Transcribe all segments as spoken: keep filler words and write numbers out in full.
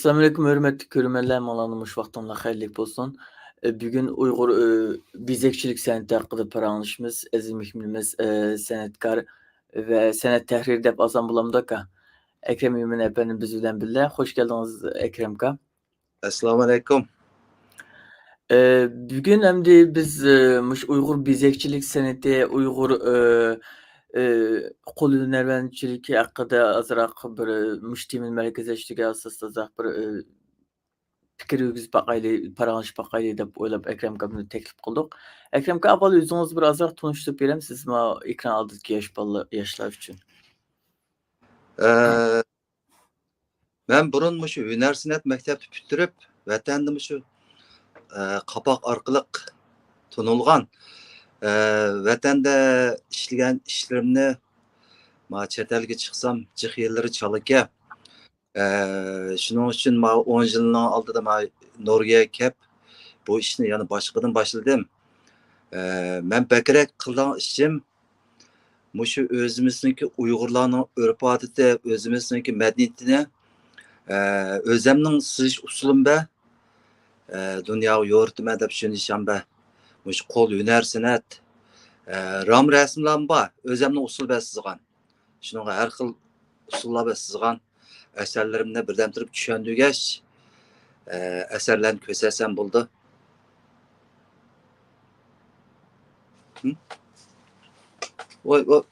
ئەسسالامۇئەلەيكۇم، ھۆرمەتلىك كۆرۈرمەنلەر، ماڭلارنىڭ مۇشۇ ۋاقتىڭلار خەيرلىك بولسۇن. ئە، بۈگۈن ئۇيغۇر، ئە، بېزەكچىلىك سەنئىتى ھەققىدە پاراڭلىشىمىز. ئەزىز مېھمىنىمىز، ئە، سەنئەتكار ۋە سەنئەت تەھرىرى دەپ ئالسام بولامدۇ، ئاكا؟ ئەكرەم ئىمىن ئەپەندى بىز بىلەن بىللە. خوش كەلدىڭىز، ئەكرەم ئاكا. ئەسسالامۇئەلەيكۇم. ئە، بۈگۈن ئەمدى بىز، ئە، مۇشۇ ئۇيغۇر بېزەكچىلىك سەنئىتى، ئۇيغۇر، ئە، ئە، قول ھۈنەرۋەنچىلىكى ھەققىدە ئازراق بىر، ئە، مۇشۇ تېمىنى مەركەزلەشتۈرگەن ئاساستا ئازراق بىر، ئە، پىكىر يۈرگۈزۈپ باقايلى، پاراڭلىشىپ باقايلى دەپ ئويلاپ ئەكرەم ئاكامنى تەكلىپ قىلدۇق. ئەكرەم ئاكا، ئاۋۋال ئۆزىڭىزنى بىر ئازراق تونۇشتۇرۇپ بېرەمسىز؟ مانا ئېكران ئالدىدىكى ياش بالىلار، ياشلار ئۈچۈن. ئە، مەن بۇرۇن مۇشۇ ھۈنەر سەنئەت مەكتەپنى پۈتتۈرۈپ، ۋەتەندە مۇشۇ، ئە، قاپاق ئارقىلىق تونۇلغان، ئە، ۋەتەندە ئىشلىگەن ئىشلىرىمنى، ما، چەت ئەلگە چىقسام، جىق يىللىرى چالىكە. ئە، شۇنىڭ ئۈچۈن ما ئون يىلنىڭ ئالدىدا ما نورۋېگىيەگە كەپ، بۇ ئىشنى يەنە باشقىدىن باشلىدىم. ئە، مەن بەكرەك قىلىدىغان ئىشىم مۇشۇ ئۆزىمىزنىڭكى ئۇيغۇرلارنىڭ ئۆرپ-ئادىتى، ئۆزىمىزنىڭكى مەدەنىيىتىنى، ئە، ئۆزەمنىڭ سىزىش ئۇسۇلۇم بار. ئە، دۇنياغا يورۇتىمەن دەپ شۇنى ئىشەنمە. مۇشۇ قول ھۈنەر سەنئەت، ئە، رام رەسىملەرمۇ بار. ئۆزەمنىڭ ئۇسۇلى بىلەن سىزغان. شۇنىڭغا ھەر خىل ئۇسۇللار بىلەن سىزغان ئەسەرلىرىمنى بىردەم تۇرۇپ چۈشەندۈرگەچ، ئە، ئەسەرلەرنى كۆرسەتسەم بولىدۇ. ھىم؟ ۋاي، ۋاي.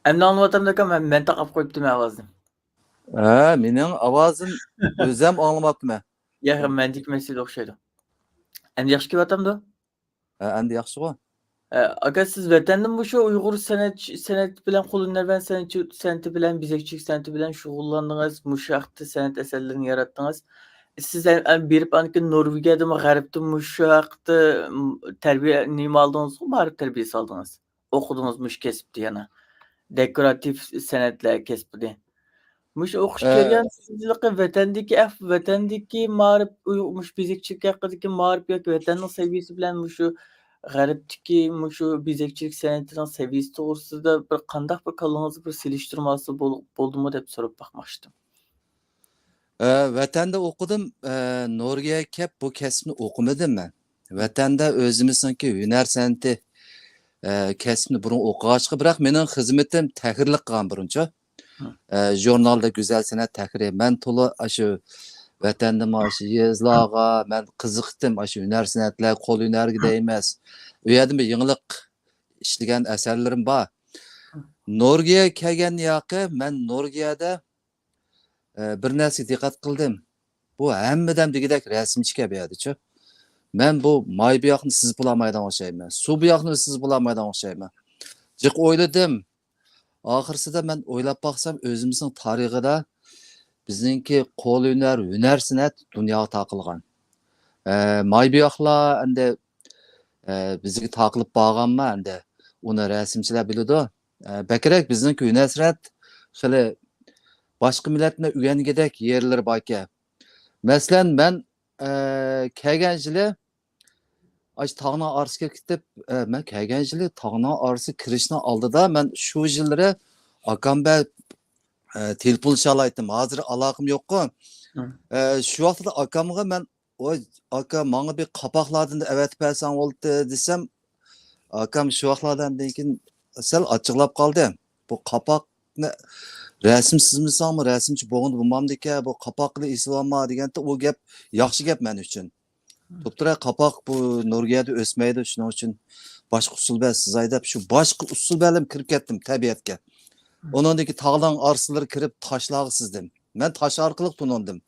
ئەمدى ئاڭلىۋاتامدۇ ئاكا؟ مەن، مەن تاقاپ قويۇپتىمەن ئاۋازنى. ھە، مېنىڭ ئاۋازىم ئۆزۈم ئاڭلىماپتىمەن. ياق، مەندىكى مەسىلە ئوخشايدۇ. ئەمدى ياخشى كېلىۋاتامدۇ؟ ھە، ئەمدى ياخشىغۇ؟ ھە، ئاكا، سىز ۋەتەندىمۇ شۇ ئۇيغۇر سەنئەت، سەنئەت بىلەن، قول ھۈنەرۋەن سەنئەتچى، سەنئىتى بىلەن، بېزەكچىلىك سەنئىتى بىلەن شۇغۇللاندىڭىز، مۇشۇ ھەقتە سەنئەت ئەسەرلىرىنى ياراتتىڭىز. سىز ھەم، ھەم بېرىپ ئاندىن كېيىن نورۋېگىيەدىمۇ، غەربتىمۇ مۇشۇ ھەقتە، م، تەربىيە نېمە ئالدىڭىزغۇ، مائارىپ تەربىيەسى ئالدىڭىز. ئوقۇدىڭىز مۇشۇ كەسىپتە يەنە. دېكوراتىپ سەنئەتلەر كەسپىدە. مۇشۇ ئوقۇش ئە، كەلگەن ۋەتەندىكى ئەھ-، ۋەتەندىكى مائارىپ، ئۇيغۇر، مۇشۇ بېزەكچىلىك ھەققىدىكى مائارىپ ياكى ۋەتەننىڭ سەۋىيەسى بىلەن مۇشۇ غەربتىكى مۇشۇ بېزەكچىلىك سەنئىتىنىڭ سەۋىيەسى توغرىسىدا بىر قانداق بىر كاللىڭىزدا بىر سېلىشتۇرما ئالسا بول-، بولدىمۇ دەپ سوراپ باقماقچىدىم. ئە، ۋەتەندە ئوقۇدۇم، ئە، نورۋېگىيەگە كەپ بۇ كەسىپنى ئوقۇمىدىم مەن. ۋەتەندە ئۆزىمىزنىڭكى ھۈنەر سەنئىتى، ئە، كەسپىنى بۇرۇن ئوقۇغاچقا، بىراق مېنىڭ خىزمىتىم تەھرىرلىك قىلغان بۇرۇنچۇ. ھە. ئە، ژۇرنالدا گۈزەل سەنئەت تەھرىرى. مەن تولا ئاشۇ ۋەتەندىمۇ ئاشۇ يېزىلارغا مەن قىزىقتىم، ئاشۇ ھۈنەر سەنئەتلەر، قول ھۈنەرگە دەيمىز. ئۇ يەردىن بىر يېڭىلىق ئىشلىگەن ئەسەرلىرىم بار. نورۋېگىيەگە كەلگەن ياقى مەن نورۋېگىيەدە ئە، بىر نەرسىگە دىققەت قىلدىم. بۇ ھەممىدەم دېگۈدەك رەسىمچىكەن بۇ يەردىچۇ. مەن بۇ ماي بۇياقنى سىزىپ بولالمايدىغان ئوخشايمەن. سۇ بۇياقنى سىزىپ بولالمايدىغان ئوخشايمەن. جىق ئويلىدىم. ئاخىرسىدا مەن ئويلاپ باقسام، ئۆزىمىزنىڭ تارىخىدا بىزنىڭكى قول ھۈنەر، ھۈنەر سەنئەت دۇنياغا تارقالغان. ئە، ماي بۇياقلار ئەمدى، ئە، بىزگە تارقىلىپ بارغانما ئەمدى، ئۇنى رەسىمچىلەر بىلىدۇ. ئە، بەكرەك بىزنىڭكى ھۈنەر سەنئەت خېلى باشقا مىللەتنى ئۆگەنگۈدەك يەرلىرى باركەن. مەسىلەن، مەن، ئە، كەلگەن يىلى ئاشۇ تاغنىڭ ئارىسىغا كېتىپ، ئە، مەن كەلگەن يىلى تاغنىڭ ئارىسىغا كىرىشنىڭ ئالدىدا مەن شۇ يىللىرى ئاكام بىلەن، ئە، تېلېفونلىشالايتتىم. ھازىر ئالاقەم يوققۇ. ھە. ئە، شۇ ۋاقىتتا ئاكامغا مەن، «ۋاي، ئاكا، ماڭا بىر قاپاقلاردىن ئەۋەتىپ بەرسەڭ بولدى» دېسەم، ئاكام شۇ ۋاقىتلاردىن كېيىن سەل ئاچچىقلاپ قالدى. «بۇ قاپاقنى رەسىم سىزمىساڭمۇ رەسىمچى بولغىلى بولمامدىكەن، بۇ قاپاقنى ئېسىۋالما» دېگەنتى، ئۇ گەپ ياخشى گەپ مەن ئۈچۈن. توپتۇرا قاپاق بۇ نورۋېگىيەدە ئۆسمەيدۇ، شۇنىڭ ئۈچۈن باشقا ئۇسۇل بىلەن سىزاي دەپ، شۇ باشقا ئۇسۇل بىلەن كىرىپ كەتتىم تەبىئەتكە. ئۇنىڭدىن كېيىن تاغنىڭ ئارىسىلىرى كىرىپ تاشلارغا سىزدىم. مەن تاش ئارقىلىق تونۇندۇم.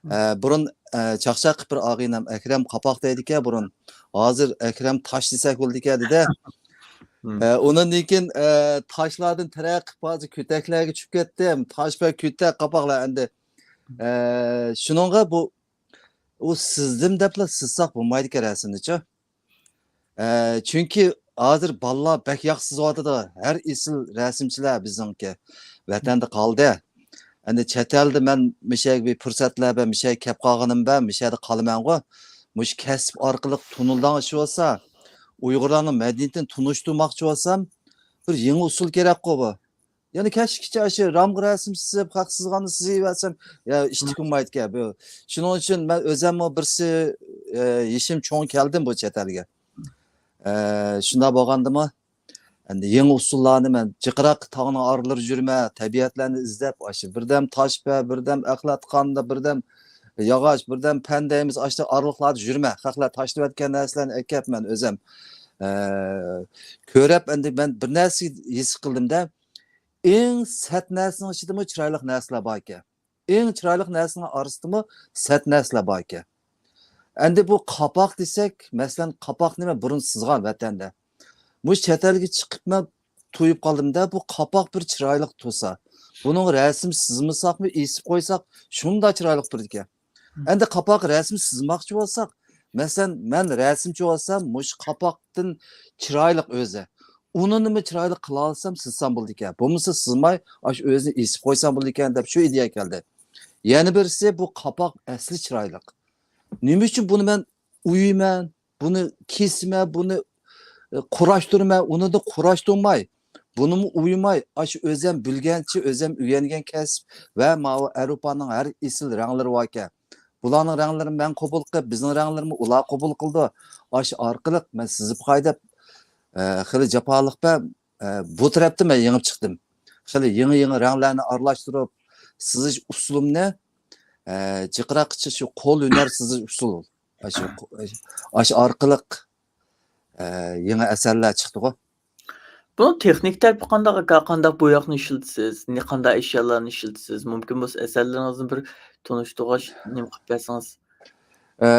ئە، بۇرۇن، ئە، چاقچاق قىلىپ بىر ئاغىنەم ئەكرەم قاپاق دەيدىكەن بۇرۇن. ھازىر ئەكرەم تاش دېسەك بولىدىكەن دېدى. ئە، ئۇنىڭدىن كېيىن، ئە، تاشلاردىن تەرەققىي قىلىپ ھازىر كۆتەكلەرگە چۈشۈپ كەتتىم. تاش بىلەن كۆتەك قاپاقلار ئەمدى. ئە، شۇنىڭغا بۇ، ئۇ سىزدىم دەپلا سىزساق بولمايدىكەن رەسىمنىچۇ. ئە، چۈنكى ھازىر بالىلار بەك ياخشى سىزىۋاتىدۇ. ھەر ئېسىل رەسىمچىلەر بىزنىڭكى ۋەتەندە قالدى. ئەمدى چەت ئەلدە مەن مىشەگە بىر پۇرسەتلەر بىلەن مىشەگە كەپ قالغىنىم بىلەن مىشەدە قالىمەنغۇ. مۇشۇ كەسىپ ئارقىلىق تونۇلداڭ ئىش بولسا، ئۇيغۇرلارنىڭ مەدەنىيىتىنى تونۇشتۇرماقچى بولسام، بىر يېڭى ئۇسۇل كېرەكقۇ بۇ. يەنى كەچكىچە ئاشۇ رامغا رەسىم سىزىپ، خەق سىزغاننى سىزىۋەرسەم، يا ئىشتىكى بولمايدىكەن بۇ. شۇنىڭ ئۈچۈن مەن ئۆزەممۇ بىرسى، ئە، يېشىم چوڭ كەلدىم بۇ چەت ئەلگە. ئە، شۇنداق بولغاندىمۇ، ئەمدى يېڭى ئۇسۇللارنى مەن جىقراق تاغنىڭ ئارىلىرى يۈرمە، تەبىئەتلەرنى ئىزدەپ، ئاشۇ بىردەم تاشپە، بىردەم ئەخلەتقاندا، بىردەم ياغاچ، بىردەم پەن دەيمىز، ئاشۇ ئارىلىقلاردا يۈرمە. خەقلەر تاشلىۋەتكەن نەرسىلەرنى ئەكەپ مەن ئۆزەم، ئە، كۆرەپ، ئەمدى مەن بىر نەرسە ھېس قىلدىمدە، ئەڭ سەت نەرسىنىڭ ئىچىدىمۇ چىرايلىق نەرسىلەر بار ئىكەن. ئەڭ چىرايلىق نەرسىنىڭ ئارىسىدىمۇ سەت نەرسىلەر بار ئىكەن. ئەمدى بۇ قاپاق دېسەك، مەسىلەن، قاپاق نېمە؟ بۇرۇن سىزغان ۋەتەندە. مۇشۇ چەت ئەلگە چىقىپ مەن تويۇپ قالدىم-دە، بۇ قاپاق بىر چىرايلىق تۇرسا. بۇنىڭ رەسىم سىزمىساقمۇ، ئېسىپ قويساق، شۇنداق چىرايلىق تۇرىدىكەن. ئەمدى قاپاق رەسىم سىزماقچى بولساق، مەسىلەن، مەن رەسىمچى بولسام، مۇشۇ قاپاقتىن چىرايلىق ئۆزى. ئۇنىمۇ چىرايلىق قىلالىسام، سىزسام بولىدىكەن. بولمىسا سىزماي، ئاشۇ ئۆزىنى ئېسىپ قويسام بولىدىكەن دەپ شۇ ئىدىيە كەلدى. يەنە بىرسى، بۇ قاپاق ئەسلى چىرايلىق. نېمە ئۈچۈن بۇنى مەن ئويىمەن، بۇنى كېسىمەن، بۇنى، ئە، قۇراشتۇرىمەن، ئۇنىدا قۇراشتۇرماي، بۇنىمۇ ئويىماي، ئاشۇ ئۆزەم بىلگەنچە، ئۆزەم ئۆگەنگەن كەسىپ ۋە ماۋۇ ئاۋروپانىڭ ھەر ئېسىل رەڭلىرى باركەن. بۇلارنىڭ رەڭلىرىنى مەن قوبۇل قىلىپ، بىزنىڭ رەڭلىرىمۇ ئۇلار قوبۇل قىلىدۇ. ئاشۇ ئارقىلىق مەن سىزىپ قاي دەپ، ئە، خېلى جاپالىق بەم، ئە، بۇ تەرەپتە مەن يېڭىپ چىقتىم. خېلى يېڭى-يېڭى رەڭلەرنى ئارىلاشتۇرۇپ، سىزىش ئۇسۇلۇمنى، ئە، جىقراققىچە شۇ قول ھۈنەر سىزىش ئۇسۇلى. ئاشۇ، ئاشۇ ئارقىلىق، ئە، يېڭى ئەسەرلەر چىقتىغۇ. بۇنىڭ تېخنىك تەرىپى قانداق ئاكا؟ قانداق بوياقنى ئىشلىتىسىز؟ نى-، قانداق ئەشيالارنى ئىشلىتىسىز؟ مۇمكىن بولسا ئەسەرلىرىڭىزنى بىر تونۇشتۇرغاچ نېمە قىلىپ بەرسىڭىز. ئە،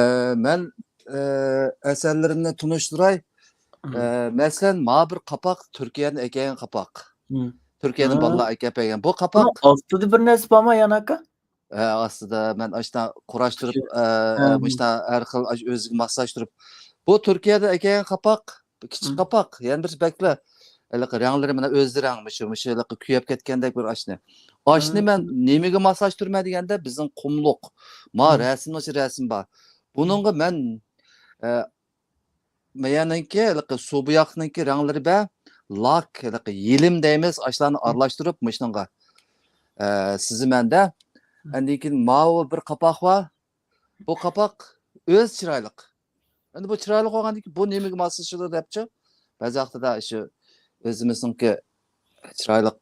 مەن، ئە، ئەسەرلىرىمنى تونۇشتۇراي. مم. ئە، مەسىلەن، ماۋۇ بىر قاپاق، تۈركىيەدىن ئەكەلگەن قاپاق. مم. تۈركىيەدىن ھە. بالىلار ئەكەپ بەرگەن. بۇ قاپاق بۇنىڭ ئاستىدا بىر نەرسە بارمۇ يەنە ئاكا؟ ھە، ئاستىدا مەن ئاشۇنداق قۇراشتۇرۇپ، ئە، ھە. مۇشۇنداق ھەر خىل ئاش-، ئۆزىگە ماسلاشتۇرۇپ. بۇ تۈركىيەدە ئەكەلگەن قاپاق، بىر كىچىك ھە. قاپاق. يەنە بىرسى بەكلا ھېلىقى رەڭلىرى مانا ئۆزى رەڭ، مۇشۇ، مۇشۇ ھېلىقى كۆيۈپ كەتكەندەك بىر ئاشنى. ئاشنى ھە. مەن نېمىگە ماسلاشتۇرىمەن دېگەندە، بىزنىڭ قۇملۇق. ما ھە. رەسىمنىڭ ئىچىدە رەسىم بار. بۇنىڭغا مەن، ئە، مېيەنىڭكى، ھېلىقى سۇ بوياقنىڭكى رەڭلىرى بە، لاك، ھېلىقى يېلىم دەيمىز، ئاشۇلارنى ئارىلاشتۇرۇپ مۇشۇنىڭغا، ئە، سىزىمەن-دە. ئاندىن كېيىن ماۋۇ بىر قاپاق بار. بۇ قاپاق ئۆزى چىرايلىق. ئەمدى بۇ چىرايلىق بولغاندىن كېيىن بۇ نېمىگە ماسلىشىدۇ دەپچۇ، بەزى ۋاقتىدا شۇ ئۆزىمىزنىڭكى چىرايلىق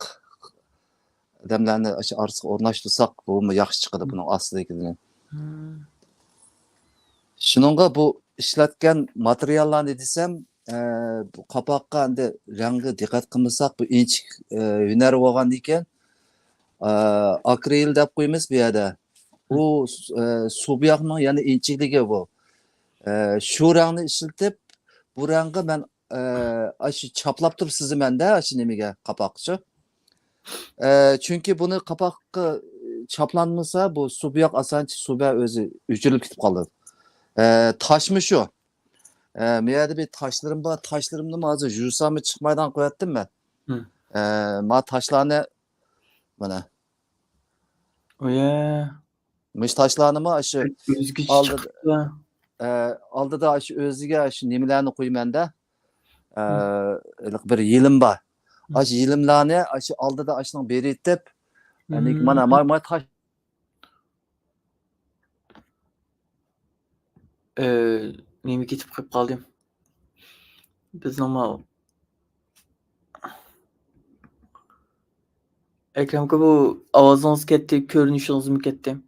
ئادەملەرنى ئاشۇ ئارىسىغا ئورناشتۇرساق، بۇمۇ ياخشى چىقىدۇ بۇنىڭ ئاستىدىكىدىن. مم. شۇنىڭغا بۇ ئىشلەتكەن ماتېرىياللارنى دېسەم، ئە، بۇ قاپاققا ئەمدى رەڭگە دىققەت قىلمىساق، بۇ ئىنچىكە، ئە، ھۈنەر بولغاندىكىن، ئە، ئاكرىل دەپ قويىمىز بۇ يەردە. ئۇ، ئە، سۇ بوياقنىڭ يەنە ئىنچىكىلىكى بۇ. ئە، شۇ رەڭنى ئىشلىتىپ، بۇ رەڭگە مەن ئە، ئاشۇ چاپلاپ تۇرۇپ سىزىمەن-دە، ئاشۇ نېمىگە، قاپاققىچۇ. ئە، چۈنكى بۇنى قاپاققا چاپلانمىسا، بۇ سۇ بۇياق ئاسانچە سۇ بىلەن ئۆزى ئۆچۈرۈلۈپ كېتىپ قالىدۇ. ئە، تاشمۇ شۇ. ئە، مەيەردە بىر تاشلىرىم بار، تاشلىرىمنىمۇ ھازىر يۇساممۇ چىقمايدىغان قىلىۋەتتىم مەن. ھە. ئە، ما تاشلارنى، مانا. ئۇيە. مۇشۇ تاشلارنىمۇ ئاشۇ ئۆزگىچە ئالدىدا، چىقىپتۇ. ئە، ئالدىدا ئاشۇ ئۆزىگە ئاشۇ نېمىلەرنى قويىمەن-دە. ئە، ھە. ھېلىقى بىر يېلىم بار. ھە. ئاشۇ يېلىملارنى ئاشۇ ئالدىدا ئاشۇنىڭ بېرىتىپ، يەنى مم. مانا، ما-، ما تاش- ئە، نېمە كېتىپ قېلىپ قالدىم. بىزنىڭ ما-، ئەكرەم ئاكا، بۇ ئاۋازىڭىز كەتتى، كۆرۈنۈشىڭىزمۇ كەتتى.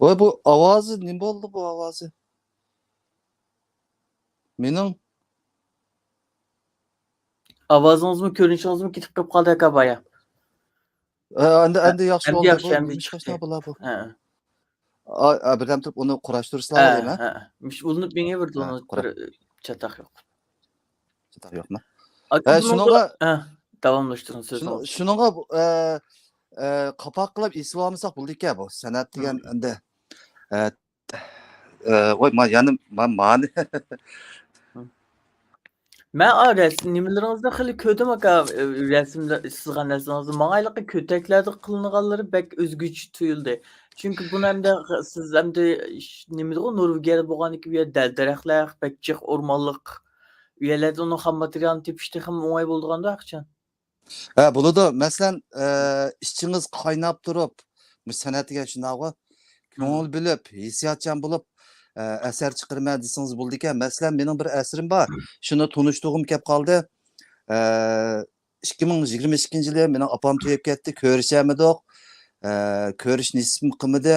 ۋاي، بۇ ئاۋازى نېمە بولدى، بۇ ئاۋازى؟ مېنىڭ. ئاۋازىڭىزمۇ، كۆرۈنۈشىڭىزمۇ كېتىپ قېلىپ قالدى، ئاكا، بايا. ئە، ئەمدى، ئەمدى ياخشى ئەمدى بولدى. ياخشى، بۇ ئەمدى نېمە چىقتى. ئىشقا بۇلار بۇ؟ ھە. ئا-، ئا، بىردەم تۇرۇپ ئۇنى قۇراشتۇرسىلا ھە، دەيمەن. ھە. مۇش-، ئۇلىنىپ مېڭىۋېرىدۇ، ھە، ئۇنىڭ قۇرا- بىر چاتاق يوق. چاتاق يوقمۇ؟ ئاكا، ھە، بۇنىڭغا، شۇنىڭغا، ھە، داۋاملاشتۇرۇڭ، سۆزىڭىز. شۇنىڭ-، شۇنىڭغا بۇ، ئە، ئە، قاپاق قىلىپ ئېسىۋالمىساق بولىدىكەن بۇ. سەنئەت دېگەن ئەمدى، ئە، ئە، ۋاي، ما-، يەنە ما-، مانى. مەن، ئا، رەسىم، نېمىلىرىڭىزنى خېلى كۆردۈم، ئاكا، ئە، رەسىملەر، سىزغان رەسىمىڭىزنى. ماڭا ھېلىقى كۆتەكلەردە قىلىنغانلىرى بەك ئۆزگىچە تۇيۇلدى. چۈنكى بۇنى ئەمدى سىز ئەمدى ش-، نېمىدىغۇ، نورۋېگىيەدە بولغاندىكىن، بۇ يەر دەل-دەرەخلەر، بەك جىق ئورمانلىق. ئۇ يەرلەردە ئۇنىڭ خام ماتېرىيالىنى تېپىش تېخىمۇ ئوڭاي بولىدىغاندۇ ھەقىچان. ھە، بولىدۇ. مەسىلەن، ئە، ئىچىڭىز قايناپ تۇرۇپ، مۇشۇ سەنئەت دېگەن شۇنداقغۇ، كۆڭۈل بۆلۈپ، ھېسسىياتچان بولۇپ، ئە، ئەسەر چىقىرىمەن دېسىڭىز بولىدىكەن. مەسىلەن، مېنىڭ بىر ئەسىرىم بار. شۇنى تونۇشتۇرغۇم كەپ قالدى. ئە، ئىككى مىڭ يىگىرمە ئىككىنچى يىلى مېنىڭ ئاپام تۈگەپ كەتتى، كۆرۈشەلمىدۇق. ئە، كۆرۈش نېسىپمۇ قىلمىدى.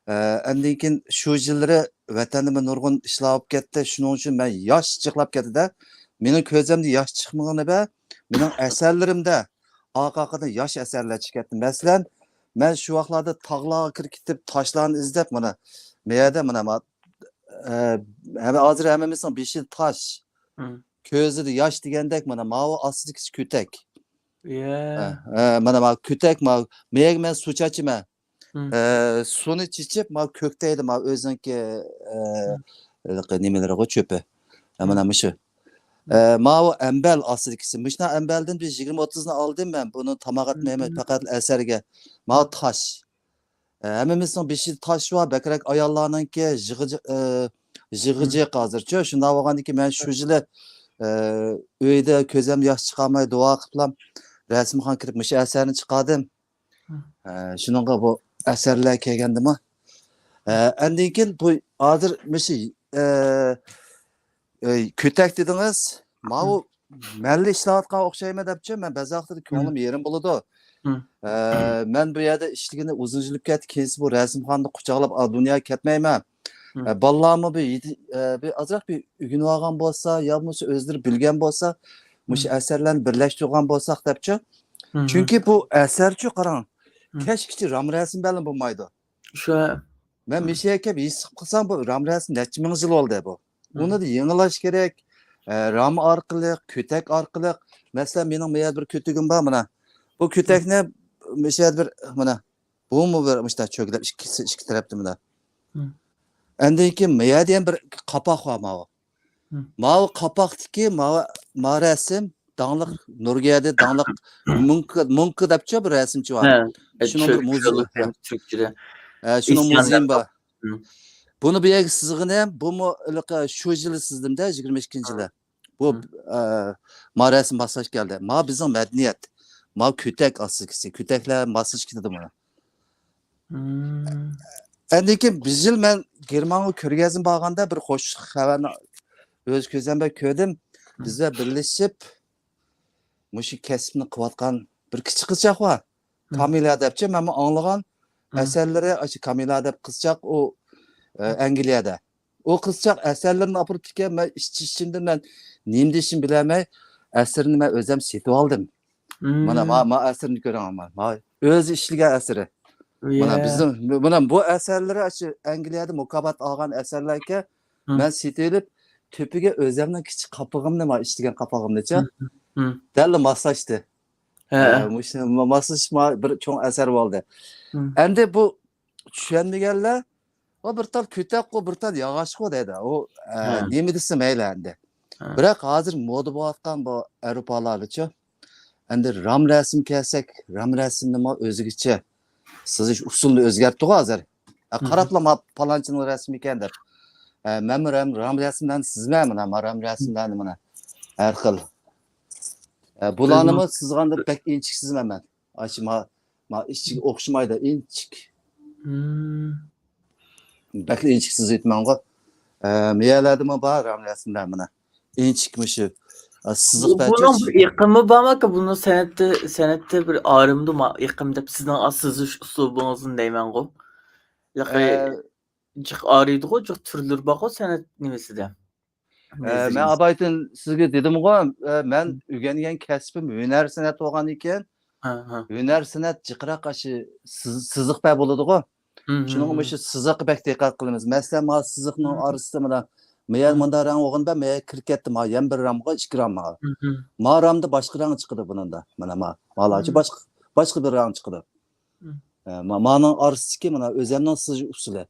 ئە، ئاندىن كېيىن شۇ يىللىرى ۋەتەندىمۇ نۇرغۇن ئىشلار بولۇپ كەتتى. شۇنىڭ ئۈچۈن مەن ياش جىقلاپ كەتتى-دە. مېنىڭ كۆزۈمدە ياش چىقمىغىنى بە، مېنىڭ ئەسەرلىرىمدە ئارقا-ئارقىدىن ياش ئەسەرلەر چىقىپ كەتتى. مەسىلەن، مەن شۇ ۋاقىتلاردا تاغلارغا كىرىپ كېتىپ، تاشلارنى ئىزدەپ، مانا، مەيەردە، مانا، ما-، ئە، ھەم-، ھازىر ھەممىمىزنىڭ بېشىدا تاش، مم. كۆزىدە ياش دېگەندەك، مانا، ماۋۇ ئاستىدىكىسى كۆتەك. يە. ئە، ئە، مانا، ماۋۇ كۆتەك، ماۋۇ، مېيەگە مەن سۇ چاچىمەن. مم. ئە، سۇنى چېچىپ، ماۋۇ كۆكتەيدۇ، ماۋۇ ئۆزىنىڭكى، ئە، مم. ھېلىقى نېمىلىرىغۇ، چۆپى. ئە، مانا مۇشۇ. ئە، ماۋۇ ئەمبەل ئاستىدىكىسى. مۇشۇنداق ئەمبەلدىن بىر يىگىرمە ئوتتۇزنى ئالدىم مەن. بۇنى تاماق ئەتمەيمەن، پەقەت ئەسەرگە. ماۋۇ تاش. ئە، ھەممىمىزنىڭ بېشىدا تاش بار، بەكرەك ئاياللارنىڭكى يىغىجىق، ئە، يىغىجىق ھازىرچۇ. شۇنداق بولغاندىكىن مەن شۇ يىلى، ئە، ئۆيدە كۆزۈمدە ياش چىقارماي دۇئا قىلىپلام رەسىمخانىغا كىرىپ مۇشۇ ئەسەرنى چىقاردىم. ئە، شۇنىڭغا بۇ ئەسەرلەر كەلگەندىمۇ. ئە، ئاندىن كېيىن بۇ ھازىر مۇشۇ، ئە، ئە، كۆتەك دېدىڭىز. ماۋۇ مەنلا ئىشلەۋاتقان ئوخشايمەن دەپچۇ، مەن بەزى ۋاقىتتا كۆڭلۈم يېرىم بولىدۇ. ئە، مەن بۇ يەردە ئىشلىگىنى ئۇزۇن يۈزلۈپ كەتتى، كېيىنسى بۇ رەسىمخانىدا قۇچاقلاپ، ئا، دۇنياغا كەتمەيمەن. ئە، بالىلارمۇ بىر يېتى-، ئە، بىر ئازراق بىر ئۆگىنىۋالغان بولسا، يا بولمىسا ئۆزلىرى بىلگەن بولسا، مۇشۇ ئەسەرلەرنى بىرلەشتۈرگەن بولساق دەپچۇ. چۈنكى بۇ ئەسەرچۇ، قاراڭ، كەچكىچە رام رەسىم بىلەن بولمايدۇ. شۇ. مەن مۇشۇ يەرگە كەپ ھېس قىلسام، بۇ رام رەسىم نەچچە مىڭ يىل بولدى بۇ. ئۇنى يېڭىلاش كېرەك. ئە، رام ئارقىلىق، كۆتەك ئارقىلىق. مەسىلەن، مېنىڭ بۇ يەردە بىر كۆتۈكۈم بار، مانا. بۇ كۆتەكنى مۇشۇ يەردە بىر، مانا، بۇمۇ بىر مۇشۇنداق چۆگىلەپ ئىككىسى، ئىككى تەرەپتە مانا. ئاندىن كېيىن مۇ يەردە يەنە بىر قاپاق بار، ماۋۇ. ماۋۇ قاپاقتىكى ماۋۇ، ما رەسىم داڭلىق، نورۋېگىيەدە داڭلىق مۇنكا، مۇنكا دەپچۇ بىر رەسىمچى بار. شۇنىڭ بىر مۇزېيى. تۈركچىدە. ھە، شۇنىڭ مۇزېيى بار. بۇنى بۇ يەرگە سىزغىنىم، بۇمۇ ھېلىقى شۇ يىلى سىزدىمدە، يىگىرمە ئىككىنچى يىلى. بۇ، ئە، ما رەسىم ماسلاش كەلدى. ما بىزنىڭ مەدەنىيەت. ما كۆتەك ئاستىدىكىسى. كۆتەكلەر ماسلاش كېتىدۇ بۇنى. ئاندىن كېيىن بىر يىل مەن گېرمانغا كۆرگەزمە بارغاندا بىر خوش خەۋەرنى ئۆز كۆزۈم بىلەن كۆردۈم. بىز بىلەن بىرلىشىپ مۇشۇ كەسىپنى قىلىۋاتقان بىر كىچىك قىزچاق بار. كامىلا دەپچۇ، مەنمۇ ئاڭلىغان ئەسەرلىرى، ئاشۇ كامىلا دەپ قىزچاق ئۇ، ئە، ئەنگلىيەدە. ئۇ قىزچاق ئەسەرلىرىنى ئاپىرىپتىكەن، مەن ئىچ ئىچىمدىن مەن نېمە دېيىشىمنى بىلەلمەي ئەسىرىنى مەن ئۆزۈم سېتىۋالدىم. مانا، ما، ما ئەسىرنى كۆرۈڭ، ما، ما ئۆزى ئىشلىگەن ئەسىرى. مانا بىزنىڭ، مانا بۇ ئەسەرلىرى ئاشۇ ئەنگلىيەدە مۇكاپات ئالغان ئەسەرلەركەن. مەن سېتىۋېلىپ، تۆپىگە ئۆزۈمنىڭ كىچىك قاپىقىمنى، ما ئىشلىگەن قاپىقىمنىچۇ، دەللا ماسلاشتى. ھە، مۇشۇ ما-، ماسلىشىش ما-، بىر چوڭ ئەسەر بولدى. ئەمدى بۇ چۈشەنمىگەنلەر، «ئۇ بىر تال كۆتەكقۇ، بىر تال ياغاچقۇ» دەيدۇ. ئۇ، ئە، نېمە دېسە مەيلى ئەمدى. بىراق ھازىر مودا بولۇۋاتقان بۇ ئاۋروپالارچۇ. ئەمدى رام رەسىم كەلسەك، رام رەسىمنىمۇ ئۆزگىچە سىزىش ئۇسۇلىنى ئۆزگەرتتىغۇ ھازىر. ئە، قاراپلا، «ما پالانچىنىڭ رەسىمى ئىكەن» دەپ. ئە، مەنمۇ رام، رام رەسىملەرنى سىزىمەن، مانا، ما رام رەسىملەرنى، مانا، ھەر خىل. ئە، بۇلارنىمۇ سىزغاندا بەك ئىنچىك سىزىمەن مەن. ئاشۇ ما، ما ئىچىگە ئوخشىمايدۇ، ئىنچىك. بەكلا ئىنچىك سىزىۋېتىمەنغۇ. ئە، مېيەلەردىمۇ بار رام رەسىملەر مانا. ئىنچىك مۇشۇ، ئە، سىزىق بۇ، بۇنىڭ بىر ئېقىمى بارمۇ ئاكا؟ بۇنىڭ سەنئەتتە، سەنئەتتە بىر ئايرىمدىمۇ ئېقىم دەپ سىزنىڭ سىزىش ئۇسلۇبىڭىزنى دەيمەنغۇ. ھېلىقى جىق ئايرىيدىغۇ، جىق تۈرلىرى بارغۇ سەنئەت نېمىسىدە. ئە، مەن ئابايتىن سىزگە دېدىمغۇ، ئە، مەن ئۆگەنگەن كەسپىم ھۈنەر سەنئەت بولغاندىكىن، ھە، ھە. ھۈنەر سەنئەت جىقراق ئاشۇ سىز-، سىزىق بە بولىدىغۇ. شۇنىڭغا مۇشۇ سىزىققا بەك دىققەت قىلىمىز. مەسىلەن، ما سىزىقنىڭ ئارىسىدا مانا، مەيەر مۇندا رەڭ بولغان بە، مەيەر كىرىپ كەتتى، ما يەنە بىر رەڭ بولغان، ئىككى رەڭ بار. ما رەڭدە باشقا رەڭ چىقىدۇ بۇنىڭدا. مانا ما، مالاچە باشقا، باشقا بىر رەڭ چىقىدۇ. ئە، ما-، مانىڭ ئارىسىدىكى مانا ئۆزەمنىڭ سىزىش ئۇسۇلى.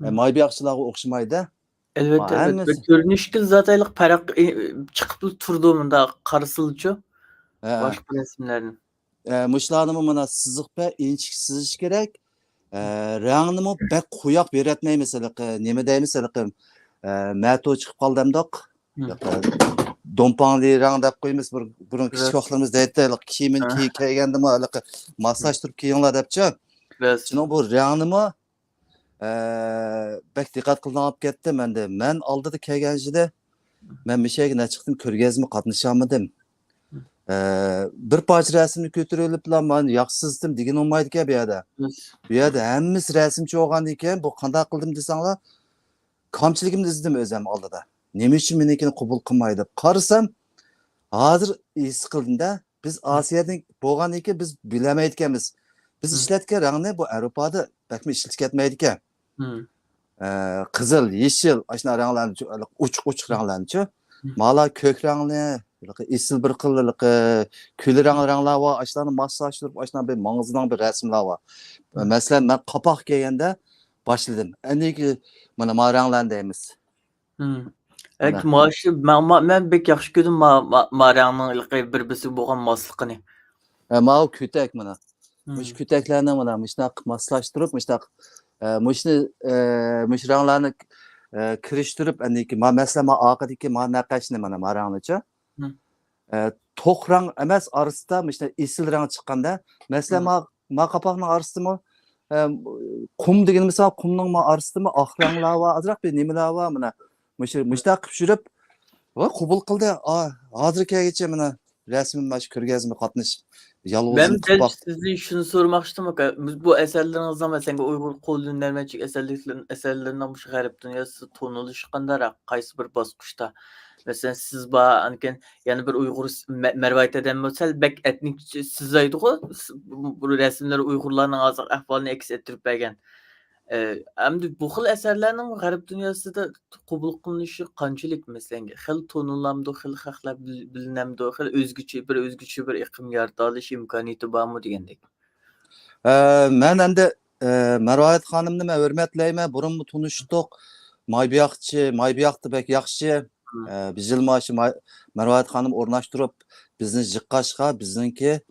ئە، ماي بېيىقچىلارغا ئوخشىمايدۇ. ئەلۋەتتە، ما ئەلۋەتتە. ھەممىسى. بىر كۆرۈنۈشكىلا زادى ھېلىقى پەرق، ئى، چىقىپلا تۇرىدۇ مۇنداق قارىسىلىچۇ. ھە. باشقا رەسىملەردىن. ئە، مۇشۇلارنىمۇ مانا سىزىق بە ئىنچىكە سىزىش كېرەك. ئە، رەڭنىمۇ بەك قويۇق بېرىۋەتمەيمىز ھېلىقى، نېمە دەيمىز ھېلىقى، ئە، مەتو چىقىپ قالدى ئەمدى. دومپاڭلى رەڭ دەپ قويىمىز، بىر، بۇرۇن كىچىك ۋاقىتلىرىمىزدا دەيتتى، ھېلىقى كىيىمىنى كىي-، كىيگەندىمۇ ھېلىقى ماسلاشتۇرۇپ كىيىڭلار دەپچۇ. شۇنىڭ بۇ رەڭنىمۇ ئە، بەك دىققەت قىلىدىغان بولۇپ كەتتىم ئەمدى. مەن ئالدىدا كەلگەن يىلى مەن مۇشۇ يەرگە نەچچە قېتىم كۆرگەزمە قاتنىشالمىدىم. ئە، بىر پارچە رەسىمنى كۆتۈرۈۋېلىپلا مەن ياخشى سىزدىم دېگىنى بولمايدىكەن بۇ يەردە. بۇ يەردە ھەممىسى رەسىمچى بولغاندىكىن بۇ قانداق قىلدىم دېسەڭلار، كامچىلىكىمنى ئىزدىدىم ئۆزۈم ئالدىدا. نېمە ئۈچۈن مېنىڭكىنى قوبۇل قىلمايدۇ دەپ قارىسام، ھازىر ھېس قىلدىمدە، بىز ئاسىيادىن بولغاندىن كېيىن بىز بىلەلمەيدىكەنمىز. بىز ئىشلەتكەن رەڭنى بۇ ئاۋروپادا بەكمۇ ئىشلىتىپ كەتمەيدىكەن. ئە، قىزىل، يېشىل، ئاشۇنداق رەڭلەرنى، ئوچۇق-ئوچۇق رەڭلەرنىچۇ. مالا كۆك رەڭنى، ھېلىقى ئېسىل بىر خىل، ھېلىقى كۈل رەڭ رەڭلەر بار، ئاشۇلارنى ماسلاشتۇرۇپ، ئاشۇنداق بىر ماڭزىدىغان بىر رەسىملەر بار. مەسىلەن، مەن قاپاق كىيگەندە باشلىدىم. ئەنىكى مانا ما رەڭلەرنى دەيمىز. ئەك، مانا. ماشۇ، مەن، ما-، مەن بەك ياخشى كۆردۈم ما-، ما-، ما رەڭنىڭ ھېلىقى بىر-بىرسىگە بولغان ماسلىقىنى. ھە، ماۋۇ كۆتەك مانا. مۇشۇ كۆتەكلەرنى مانا مۇشۇنداق ماسلاشتۇرۇپ، مۇشۇنداق، ئە، مۇشۇنى، ئە، مۇشۇ رەڭلەرنى، ئە، كىرىشتۈرۈپ، ئەندىكى ما-، مەسىلەن، ما ئارقىدىكى ما نەقەشنى مانا ما رەڭنىچۇ. ئە، توق رەڭ ئەمەس، ئارىسىدا مۇشۇنداق ئېسىل رەڭ چىققاندا، مەسىلەن، ما، ما قاپاقنىڭ ئارىسىدىمۇ، ئە، قۇم دېگىنى مىسال، قۇمنىڭ ما ئارىسىدىمۇ ئاق رەڭلەر بار، ئازراق بىر نېمىلەر بار، مانا. مۇشۇ، مۇشۇنداق قىلىپ يۈرۈپ، ۋە قوبۇل قىلدى. ئا، ھازىر كەلگۈچە مانا رەسمىي مانا شۇ كۆرگەزمە قاتنىشىپ، يالغۇزۇم مەن دەل قاپاق. سىزدىن شۇنى سورىماقچى ئىدىم، ئاكا. بىز بۇ ئەسەرلىرىڭىزنىڭ، مەسىلەن، ئۇيغۇر قول ھۈنەرمەنچىلىك ئەسەرلىكلىرىنىڭ، ئەسەرلىرىنىڭ مۇشۇ غەرب دۇنياسىدا تونۇلۇشى قانداقراق، قايسى بىر باسقۇچتا؟ مەسىلەن، سىز بار، ئاندىن كېيىن يەنە بىر ئۇيغۇر س-، مە-، مەرۋايىت ئادەم بولسا، سەل بەك ئەتنىك سىزايدىغۇ، س-، بۇ، بۇ رەسىملىرى ئۇيغۇرلارنىڭ ھازىرقى ئەھۋالىنى ئەكس ئەتتۈرۈپ بەرگەن. ئە، ئەمدى بۇ خىل ئەسەرلەرنىڭ غەرب دۇنياسىدا قوبۇل قىلىنىشى قانچىلىك، مەسىلەن، خېلى تونۇلامدۇ، خېلى خەقلەر بىل-، بىلىنەمدۇ، خېلى ئۆزگىچە، بىر ئۆزگىچە بىر ئېقىم يارىتالىش ئىمكانىيىتى بارمۇ دېگەندەك؟ ئە، مەن ئەمدى، ئە، مەرۋايىت خانىمنى مەن ھۆرمەتلەيمەن، بۇرۇنمۇ تونۇشتۇق. ماي بۇياقچى، ماي بۇياقتا بەك ياخشى. ئە، بىز يىلمۇ شۇ ماي-، مەرۋايىت خانىم ئورۇنلاشتۇرۇپ، بىزنى جىققاشقا، بىزنىڭكى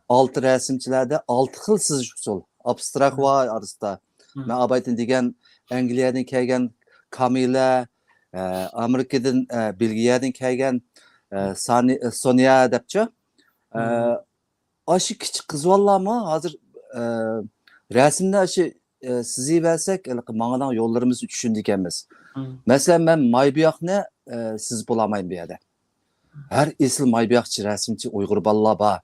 ئالتە رەسىمچىلەردە ئالتە خىل سىزىش ئۇسۇل. ئابستراكت بار ئارىسىدا. مەن ئابايتىن دېگەن ئەنگلىيەدىن كەلگەن كامىلە، ئە، ئامېرىكىدىن، ئە، بېلگىيەدىن كەلگەن، ئە، سانى-، سونيا دەپچۇ. ئە، ئاشۇ كىچىك قىز بالىلارمۇ ھازىر، ئە، رەسىمنى ئاشۇ، ئە، سىزىۋەرسەك، ھېلىقى ماڭىدىغان يوللىرىمىزنى چۈشىنىدىكەنمىز. مەسىلەن، مەن ماي بۇياقنى، ئە، سىزىپ بولالمايمەن بۇ يەردە. ھەر ئېسىل ماي بۇياقچى، رەسىمچى ئۇيغۇر بالىلار بار.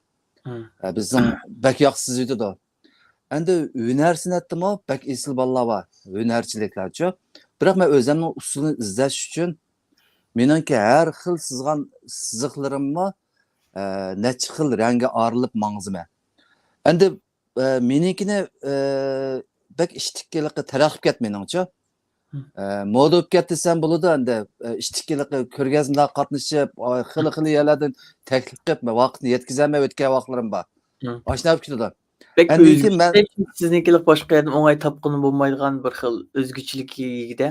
ئە، بىزنىڭ بەك ياخشى سىزىۋېتىدۇ. ئەمدى ھۈنەر سەنئەتتىمۇ بەك ئېسىل بالىلار بار، ھۈنەرچىلىكلەرچۇ. بىراق مەن ئۆزۈمنىڭ ئۇسۇلىنى ئىزدەش ئۈچۈن، مېنىڭكى ھەر خىل سىزغان سىزىقلىرىممۇ، ئە، نەچچە خىل رەڭگە ئايرىلىپ ماڭزىمەن. ئەمدى، ئە، مېنىڭكىنى، ئە، بەك ئىشتىككىلىقى تەرەققىي قىلىپ كەتتى مېنىڭچۇ. ئە، مودا بولۇپ كەتتى دېسەم بولىدۇ ئەمدى. ئە، ئىشتىككىلىقى كۆرگەزمىلەرگە قاتنىشىپ، ئاي، خېلى-خېلى يەرلەردىن تەكلىپ قىلىپ، ۋاقىتنى يەتكۈزەلمەي ئۆتكەن ۋاقىتلىرىم بار. ئاشۇنداق بولۇپ كېتىدۇ. بەك ئەندىن كېيىن مەن ئۆزگىچە، سىزنىڭكىلىك باشقا يەردىن ئوڭاي تاپقىلى بولمايدىغان بىر خىل ئۆزگىچىلىككە ئىگىدە.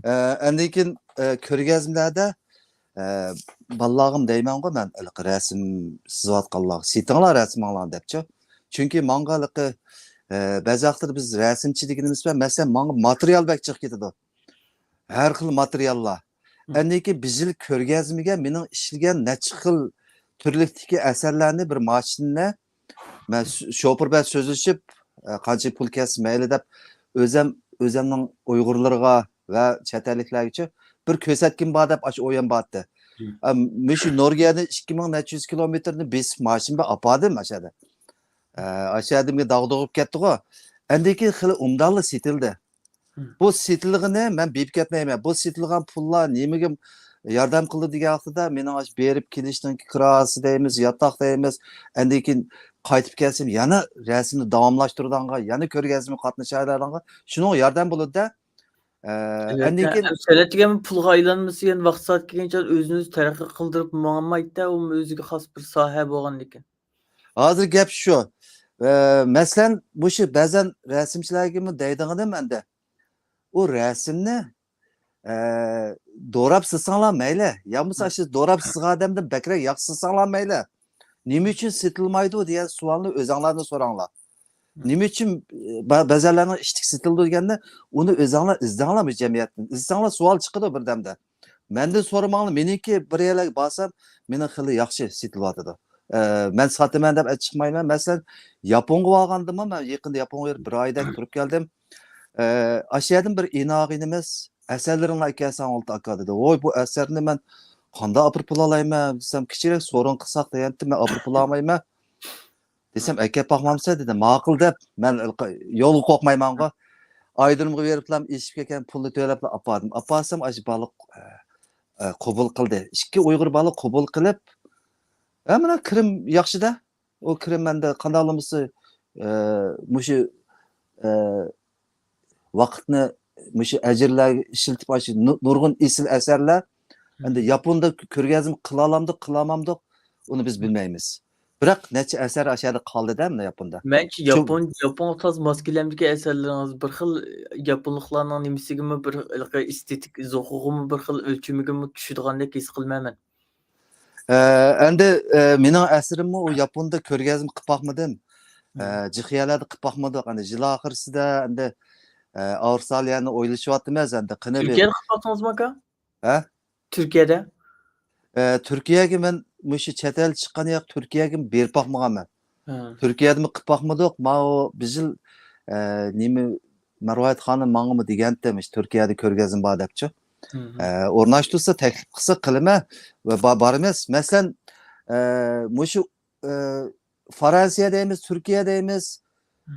ئە، ئەندىن كېيىن، ئە، كۆرگەزمىلەردە، ئە، بالىلارغىمۇ دەيمەنغۇ مەن، ھېلىقى رەسىم سىزىۋاتقانلارغا، سېتىڭلار رەسىمىڭلارنى دەپچۇ. چۈنكى ماڭا ھېلىقى، ئە، بەزى ۋاقىتلىرى بىز رەسىمچى دېگىنىمىز بىلەن، مەسىلەن، ماڭا ماتېرىيال بەك جىق كېتىدۇ. ھەر خىل ماتېرىياللار. ئەندىن كېيىن بىر يىل كۆرگەزمىگە مېنىڭ ئىشلىگەن نەچچە خىل تۈرلۈكتىكى ئەسەرلەرنى بىر ماشىنىنى مەن سو-، شوپۇر بىلەن سۆزلىشىپ، ئە، قانچە پۇل كەتسە مەيلى دەپ، ئۆزەم، ئۆزەمنىڭ ئۇيغۇرلىرىغا ۋە چەت ئەللىكلەرگىچۇ بىر كۆرسەتكۈم بار دەپ، ئاشۇ ئويۇم بارتتى. ئە، مۇشۇ نورۋېگىيەدىن ئىككى مىڭ نەچچە يۈز كىلومېتىرنى بېسىپ ماشىنا بىلەن ئاپاردىم ئاشۇ يەردە. ئە، ئاشۇ يەردىمگە داغدۇغا بولۇپ كەتتىغۇ. ئاندىن كېيىن خېلى ئوبدانلا سېتىلدى. بۇ سېتىلغىنى مەن بېيىپ كەتمەيمەن. بۇ سېتىلغان پۇللار نېمىگە ياردەم قىلدى دېگەن ۋاقتىدا، مېنىڭ ئاشۇ بېرىپ كېلىشنىڭ كىراسى دەيمىز، ياتاق دەيمىز. ئاندىن كېيىن قايتىپ كەلسەم، يەنە رەسىمنى داۋاملاشتۇرىدىغانغا، يەنە كۆرگەزمىگە قاتنىشالايدىغانغا شۇنىڭغا ياردەم بولىدۇ-دە. ئە، ئاندىن كېيىن سەنئەتچىگە پۇلغا ئايلانمىسا، يەنە ۋاقىت سائەتكە كەلگەنچە ئۆزىنى ئۆزى تەرەققىي قىلدۇرۇپ ماڭالمايدۇ-دە، ئۇ ئۆزىگە خاس بىر ساھە بولغاندىكىن. ھازىر گەپ شۇ. ئە، مەسىلەن، مۇشۇ بەزەن رەسىمچىلەرگىمۇ دەيدىغىنىم ئەمدى. ئۇ رەسىمنى، ئە، دوراپ سىزساڭلار مەيلى. يا بولمىسا شۇ دوراپ سىزغان ئادەمدىن بەكرەك ياخشى سىزساڭلار مەيلى. نېمە ئۈچۈن سېتىلمايدۇ دېگەن سوئالنى ئۆزەڭلاردىن سوراڭلار. نېمە ئۈچۈن، ئە، بە-، بەزەنلەرنىڭ ئىشتىكى سېتىلىدۇ دېگەندە، ئۇنى ئۆزەڭلار ئىزدەڭلار بۇ جەمئىيەتتىن. ئىزدەڭلار، سوئال چىقىدۇ بىردەمدە. مەندىن سورىماڭلار، مېنىڭكى بىر يەرلەرگە بارسام، مېنىڭ خېلى ياخشى سېتىلىۋاتىدۇ. ئە، مەن ساتىمەن دەپ ئېچىقمايمەن. مەسىلەن، ياپونغا بارغاندىمۇ، مەن يېقىندا ياپونغا بېرىپ بىر ئايدەك تۇرۇپ كەلدىم. ئە، ئاشۇ يەردىن بىر ئىناغىنىمىز، «ئەسەرلىرىڭنى ئەكەلسەڭ ئالتە ئاكا» دېدى. ۋوي، بۇ ئەسەرنى مەن قانداق ئاپىرىپ بولالايمەن دېسەم، كىچىكرەك سورۇن قىلساق دېگەنتى، مەن ئاپىرىپ بولالمايمەن. دېسەم، «ئەكەپ باقمامسەن؟» دېدى. ماقۇل دەپ، مەن يولغا قورقمايمەنغۇ. ئايدۇرۇمغا بېرىپلا ئىش ئىكەن، پۇلنى تۆلەپلا ئاپاردىم. ئاپارسام، ئاشۇ بالا، ئە، ئە، قوبۇل قىلدى. ئىككى ئۇيغۇر بالا قوبۇل قىلىپ، ھە، مانا كىرىم ياخشىدە. ئۇ كىرىم ئەمدى قانداق بولمىسا، ئە، مۇشۇ، ئە، ۋاقىتنى مۇشۇ ئەجىرلەرگە ئىشلىتىپ، ئاشۇ نۇ-، نۇرغۇن ئېسىل ئەسەرلەر. ئەمدى ياپوندا كۆ-، كۆرگەزمە قىلالامدۇق، قىلالمامدۇق، ئۇنى بىز بىلمەيمىز. بىراق نەچچە ئەسەر ئاشۇ يەردە قالدى-دە، مانا ياپوندا. مەنچە شۇ ياپون، ياپونغا تاز ماس كېلەمدىكى ئەسەرلىرىڭىز بىر خىل ياپونلۇقلارنىڭ نېمىسىگىمۇ بىر ھېلىقى ئېستېتىك زوقىغىمۇ بىر خىل ئۆلچىمىگىمۇ چۈشىدىغاندەك ھېس قىلىمەن مەن. ئە، ئەمدى، ئە، مېنىڭ ئەسىرىممۇ ئۇ ياپوندا كۆرگەزمە قىلىپ باقمىدىم. ئە، جىخيەلەردە قىلىپ باقمىدۇق. ئەمدى يىل ئاخىرسىدا ئەمدى، ئە، ئاۋسترالىيەنى ئويلىشىۋاتىمىز ئەمدى. قېنى بىر تۈركىيەدە قىلىپ باقتىڭىزمۇ ئاكا؟ ھە؟ تۈركىيەدە؟ ئە، تۈركىيەگە مەن مۇشۇ چەت ئەل چىققان ياق، تۈركىيەگە بېرىپ باقمىغانمەن. ھە. تۈركىيەدىمۇ قىلىپ باقمىدۇق. ماۋۇ بىر يىل، ئە، نېمە، مەرۋايىت خانىم ماڭىمۇ دېگەنتى، مۇشۇ تۈركىيەدە كۆرگەزمە بار دەپچۇ. ھە. ئە، ئورناشتۇرسا، تەكلىپ قىلسا قىلىمەن ۋە با-، بارىمىز. مەسىلەن، ئە، مۇشۇ، ئە، فرانسىيە دەيمىز، تۈركىيە دەيمىز.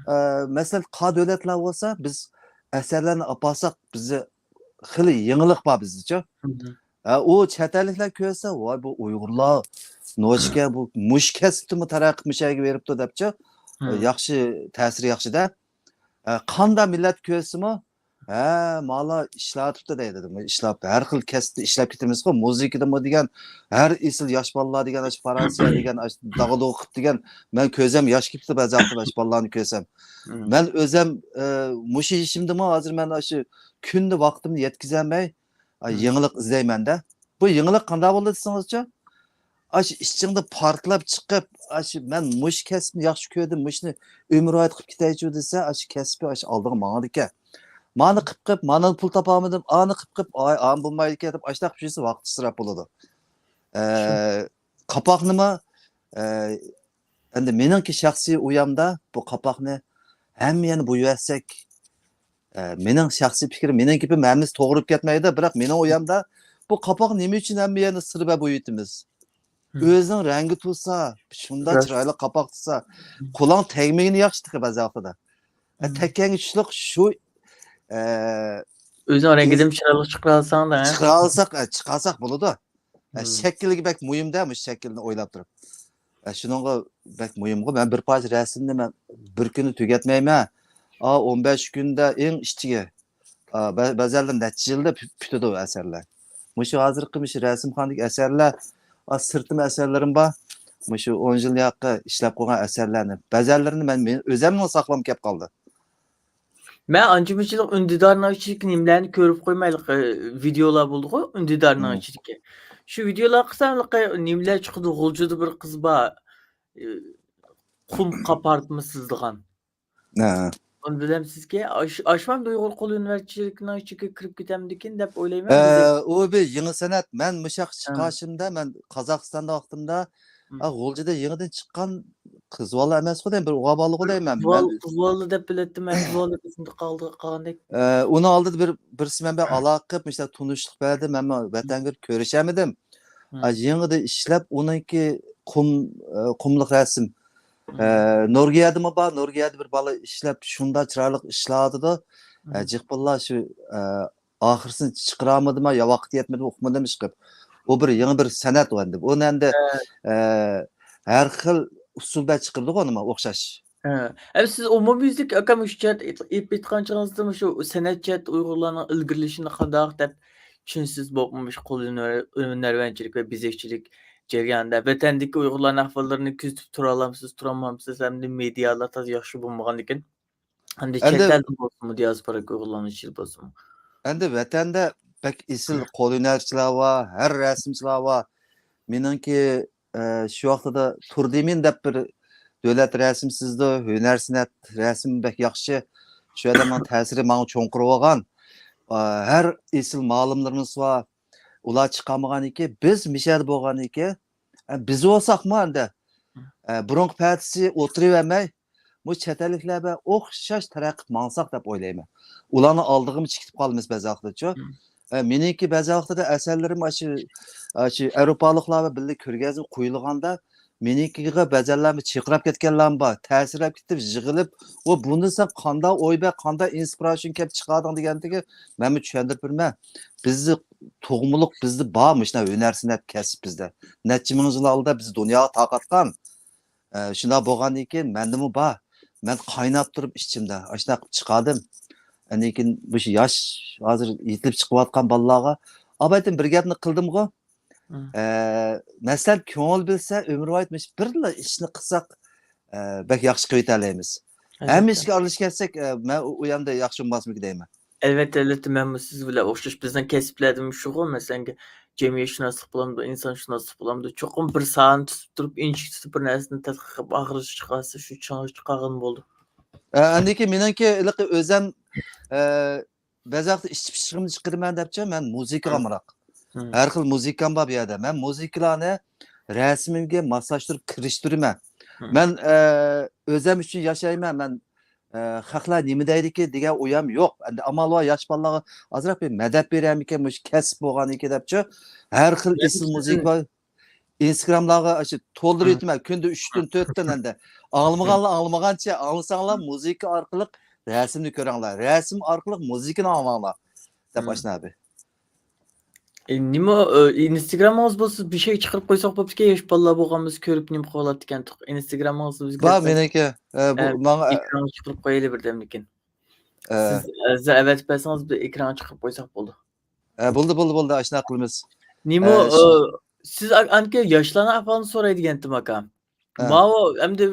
ئە، مەسىلەن، قا دۆلەتلەر بولسا، بىز ئەسەرلەرنى ئاپارساق، بىزدە خېلى يېڭىلىق بار بىزدىچۇ. ھە، ئۇ چەت ئەللىكلەر كۆرسە، ۋاي، بۇ ئۇيغۇرلار نوچىكەن، بۇ مۇشۇ كەسىپتىمۇ تەرەققىي قىلىپ مۇشۇ يەرگە بېرىپتۇ دەپچۇ. ياخشى، تەسىرى ياخشىدا. ئە، قانداق مىللەت كۆرسىمۇ، ھە، مالا ئىشلەۋاتىپتۇ دەيدۇ. ئىشلەپ، ھەر خىل كەسىپتە ئىشلەپ كېتىمىزغۇ، مۇزىكىدىمۇ دېگەن، ھەر ئېسىل ياش بالىلار دېگەن، ئاشۇ فرانسىيە دېگەن، ئاشۇ داغدۇغ قىلىپ دېگەن، مەن كۆزەم ياش كېلىپتۇ بەزى ۋاقىتتا ئاشۇ بالىلارنى كۆرسەم. مەن ئۆزەم، ئە، مۇشۇ يېشىمدىمۇ ھازىر مەن ئاشۇ كۈندە ۋاقتىمنى يەتكۈزەلمەي، ئا، يېڭىلىق ئىزدەيمەن-دە. بۇ يېڭىلىق قانداق بولدى دېسىڭىزچۇ؟ ئاشۇ ئىچىڭدە پارتلاپ چىقىپ، ئاشۇ مەن مۇشۇ كەسىپنى ياخشى كۆردۈم، مۇشۇنى ئۆمۈر ھايات قىلىپ كېتەيچۇ دېسە، ئاشۇ كەسپى ئاشۇ ئالدىغا ماڭىدىكەن. مانى قىپ قىپ، مانىلا پۇل تاپالمىدىم، ئانى قىپ قىپ، ئاي، ئان بولمايدىكەن دەپ، ئاشۇنداق قىلىپ يۈرسە ۋاقىت ئىسراپ بولىدۇ. ئە، قاپاقنىمۇ، ئە، ئەمدى مېنىڭكى شەخسىي ئويۇمدا بۇ قاپاقنى ھەممە يەرنى بويىۋەتسەك، ئە، مېنىڭ شەخسىي پىكرىم، مېنىڭ گېپىم ھەممىسى توغرا بولۇپ كەتمەيدۇ، بىراق مېنىڭ ئويۇمدا بۇ قاپاق نېمە ئۈچۈن ھەممە يەرنى سىربە بويىۋېتىمىز؟ ئۆزىنىڭ رەڭگى تۇرسا، شۇنداق چىرايلىق قاپاق تۇرسا، قولۇڭ تەگمىگىنى ياخشى تېخى بەزى ۋاقتىدا. ئە، تەگكەنگە چۈشلۈك شۇ، ئە، ئۆزۈڭ رەڭگىدىن چىرايلىق چىقىرالىساڭ-دە. چىقىرالىساق، ئە، چىقارساق بولىدۇ. ئە، شەكىلگە بەك مۇھىمدە، مۇشۇ شەكىلنى ئويلاپ تۇرۇپ. ئە، شۇنىڭغا بەك مۇھىمغۇ. مەن بىر پارچە رەسىمنى مەن بىر كۈندە تۈگەتمەيمەن. ئا، ئون بەش كۈندە ئەڭ ئىچىگە. ئا، بە-، بەزەنلىرى نەچچە يىلدا پۈ-، پۈتىدۇ ئەسەرلەر. مۇشۇ ھازىرقى مۇشۇ رەسىمخانىدىكى ئەسەرلەر، ئا، سىرتىمۇ ئەسەرلىرىم بار. مۇشۇ ئون يىل ياقى ئىشلەپ قويغان ئەسەرلەرنى، بەزەنلىرىنى مەن، مېنىڭ ئۆزەمنىڭ ساقلىمىغا كەپ قالدى. مەن ئانچە-مۇنچىلىق ئۈندىدارنىڭ ئىچىدىكى نېمىلەرنى كۆرۈپ قويمايلى، ئى، ۋىدىيولار بولىدىغۇ، ئۈندىدارنىڭ ئىچىدىكى. شۇ ۋىدىيولار قىلسام، نېمىلەر چىقىدۇ، غۇلجىدا بىر قىز بار، ئى، قۇم قاپارتما سىزىدىغان. ھە. ئۇنى بىلەمسىزكى، ئاش-، ئاشۇ ئۇيغۇر قول ھۈنەرچىلىكىنىڭ ئىچىگە كىرىپ كېتەمدىكىن دەپ ئويلايمەن. ئە، ئۇ بىر يېڭى سەنئەت. مەن مۇشۇ ياققا چىقىشىمدا، مەن قازاقىستاندا ۋاقتىمدا، ئا، غۇلجىدا يېڭىدىن چىققان قىز بالا ئەمەسقۇ دەيمەن، بىر ئوغۇل بالىغۇ دەيمەن. قىز بالا، قىز بالا دەپ بىلەتتىم مەن، قىز بالا دەپ ئېسىمدە قالدى، قالغاندەك. ئە، ئۇنىڭ ئالدىدا بىر، بىرسى مەن بىلەن ئالاقە قىلىپ، مۇشۇنداق تونۇشلۇق بەردى، مەنمۇ ۋەتەنگە كىرىپ كۆرۈشەلمىدىم. ئا، يېڭىدا ئىشلەپ، ئۇنىڭكى قۇم، ئە، قۇملۇق رەسىم. ئە، نورۋېگىيەدىمۇ بار، نورۋېگىيەدە بىر بالا ئىشلەپ، شۇنداق چىرايلىق ئىشلەۋاتىدۇ. ئە، جىق باللا شۇ، ئە، ئاخىرسىنى چىقىرالمىدىمۇ يا ۋاقىت يەتمىدىمۇ ئۇقمىدىم ئىشقىپ. ئۇ بىر يېڭى بىر سەنئەت ئۇ ئەمدى. ئۇنى ئەمدى، ئە، ھە. ئە، ھەر خىل ئۇسۇل بىلەن چىقىرىدىغۇ نېمە ئوخشاش. ھە. ئەمدى سىز ئومۇميۈزلۈك، ئاكام، شۇ چەت ئېيت-، ئېيتىپ ئېيتقانچىڭىزدىمۇ شۇ سەنئەت جەھەتتە ئۇيغۇرلارنىڭ ئىلگىرىلىشىنى قانداق دەپ چۈشىنىسىز؟ بولۇپمۇ مۇشۇ قول ھۈنەر-، ھۈنەرۋەنچىلىك ۋە بېزەكچىلىك جەريانىدا ۋەتەندىكى ئۇيغۇرلارنىڭ ئەھۋاللىرىنى كۆزىتىپ تۇرالامسىز، تۇرالمامسىز؟ ئەمدى مېدىيالار تازا ياخشى بولمىغانىكەن. ئەمدى ئەمدى چەت ئەلدىن بولسىمۇ، دىياسپورا ئۇيغۇرلارنىڭ ئىچىدە بولسىمۇ. ئەمدى ۋەتەندە بەك ئېسىل قول ھۈنەرچىلەر بار، ھەر رەسىمچىلەر بار. مېنىڭكى، ئە، شۇ ۋاقتىدا تۇردىمىن دەپ بىر دۆلەت رەسىم سىزىدۇ، ھۈنەر سەنئەت رەسىمى بەك ياخشى. شۇ ئادەمنىڭ تەسىرى ماڭا چوڭقۇر بولغان. ئە، ھەر ئېسىل مالىملىرىمىز بار. ئۇلار چىقالمىغانىكى، بىز مىشەدە بولغانىكى، ئە، بىز بولساقمۇ ئەمدى، ئە، بۇرۇنقى پەدىسى ئولتۇرۇۋەرمەي، مۇشۇ چەت ئەللىكلەر بىلەن ئوخشاش تەرەققىپ ماڭساق دەپ ئويلايمەن. ئۇلارنىڭ ئالدىغىمۇ چىقىپ قالىمىز بەزى ۋاقىتتا. ئە، مېنىڭكى بەزى ۋاقتىدا ئەسەرلىرىم ئاشۇ، ئاشۇ ئاۋروپالىقلار بىلەن بىللە كۆرگەزمە قويۇلغاندا، مېنىڭكىگە بەزەنلەرمۇ چىرقىراپ كەتكەنلەرمۇ بار. تەسىرلەپ كېتىپ، يىغىلىپ، «ئۇ بۇنى سەن قانداق ئوي بەر، قانداق ئىنسپىراتسىيەنى كەپ چىقاردىڭ؟» دېگەندىكى، مەنمۇ چۈشەندۈرۈپ بېرىمەن. بىزدە تۇغمىلىق، بىزدە بار مۇشۇنداق ھۈنەر سەنئەت كەسىپ بىزدە. نەچچە مىڭ يىل ئالدىدا بىز دۇنياغا تارقاتقان. ئە، شۇنداق بولغاندىن كېيىن مەندىمۇ بار. مەن قايناپ تۇرۇپ ئىچىمدە ئاشۇنداق قىلىپ چىقاردىم. ئاندىن كېيىن مۇشۇ ياش، ھازىر يېتىلىپ چىقىۋاتقان بالىلارغا، ئاۋۋالدىن بىر گەپنى قىلدىمغۇ. ئە، مەسىلەن، كۆڭۈل بۆلسە، ئۆمۈرۋايىت مۇشۇ بىرلا ئىشنى قىلساق، ئە، بەك ياخشى قىلىۋېتەلەيمىز. ھەممە ئىشكە ئارىلىشىپ كەتسەك، ئە، مەن ئۇ، ئۇ يەردە ياخشى بولماسمىكىن دەيمەن. ئەلۋەتتە، ئەلۋەتتە، مەنمۇ سىز بىلەن ئوخشاش. بىزنىڭ كەسىپلەردىمۇ شۇغۇ، مەسىلەن، جەمئىيەتشۇناسلىق بولامدۇ، ئىنسانشۇناسلىق بولامدۇ، چوقۇم بىر ساھەنى تۇتۇپ تۇرۇپ، ئىنچىكە تۇتۇپ بىر نەرسىنى تەتقىق قىلىپ ئاخىرىغىچە چىقارسا، شۇ چىڭىغا چىقارغىلى بولىدۇ. ئە، ئاندىن كېيىن مېنىڭكى ھېلىقى ئۆزەم، ئە، بەزى ۋاقىتتا ئىچ پىششىقىمنى چىقىرىمەن دەپچۇ، مەن مۇزىكىغا ئامراق. ھەر خىل مۇزىكام بار بۇ يەردە. مەن مۇزىكىلارنى رەسىمىمگە ماسلاشتۇرۇپ كىرىشتۈرىمەن. مەن، ئە، ئۆزەم ئۈچۈن ياشايمەن. مەن، ئە، خەقلەر نېمە دەيدىكىن دېگەن ئويام يوق. ئەمدى ئامال بار ياش بالىلارغا ئازراق بىر مەدەت بېرەرمىكىن، مۇشۇ كەسىپ بولغاندىن كېيىن دەپچۇ. ھەر خىل ئېسىل مۇزىكا بار. ئىنستگراملارغا ئاشۇ تولدۇرۇۋېتىمەن، كۈندە ئۈچتىن، تۆتتىن ئەمدى. ئاڭلىمىغانلار ئاڭلىمىغانچە، ئاڭلىساڭلار مۇزىكا ئارقىلىق رەسىمنى كۆرۈڭلار، رەسىم ئارقىلىق مۇزىكىنى ئاڭلاڭلار، دەپ ئاشنا ئەبى. ئى، نېمە، ئى، ئىنستگرامىڭىز بولسا بىر شەي چىقىرىپ قويساق بوپتىكەن، ياش بالىلار بولغان بولسا كۆرۈپ نېمە قىلىۋالاتتىكەن. ئىنستگرامىڭىزنى بىزگە بار، بەرسەڭ. مېنىڭكى، ئە، بۇ، ئە، ماڭا، ئېكرانغا چىقىرىپ قويايلى بىردەمدىن كېيىن. ئە. سىز، ئە، سىز ئەۋەتىپ بەرسىڭىز، بىز ئېكرانغا چىقىرىپ قويساق بولدى. ئە، بولدى، بولدى، بولدى، ئاشۇنداق قىلىمىز. نېمە، ئە، ئى، شۇ سىز ئا-، ئانكى ياشلارنىڭ ئەھۋالىنى سوراي دېگەنتىم، ئاكا. ئە. ماۋۇ ئەمدى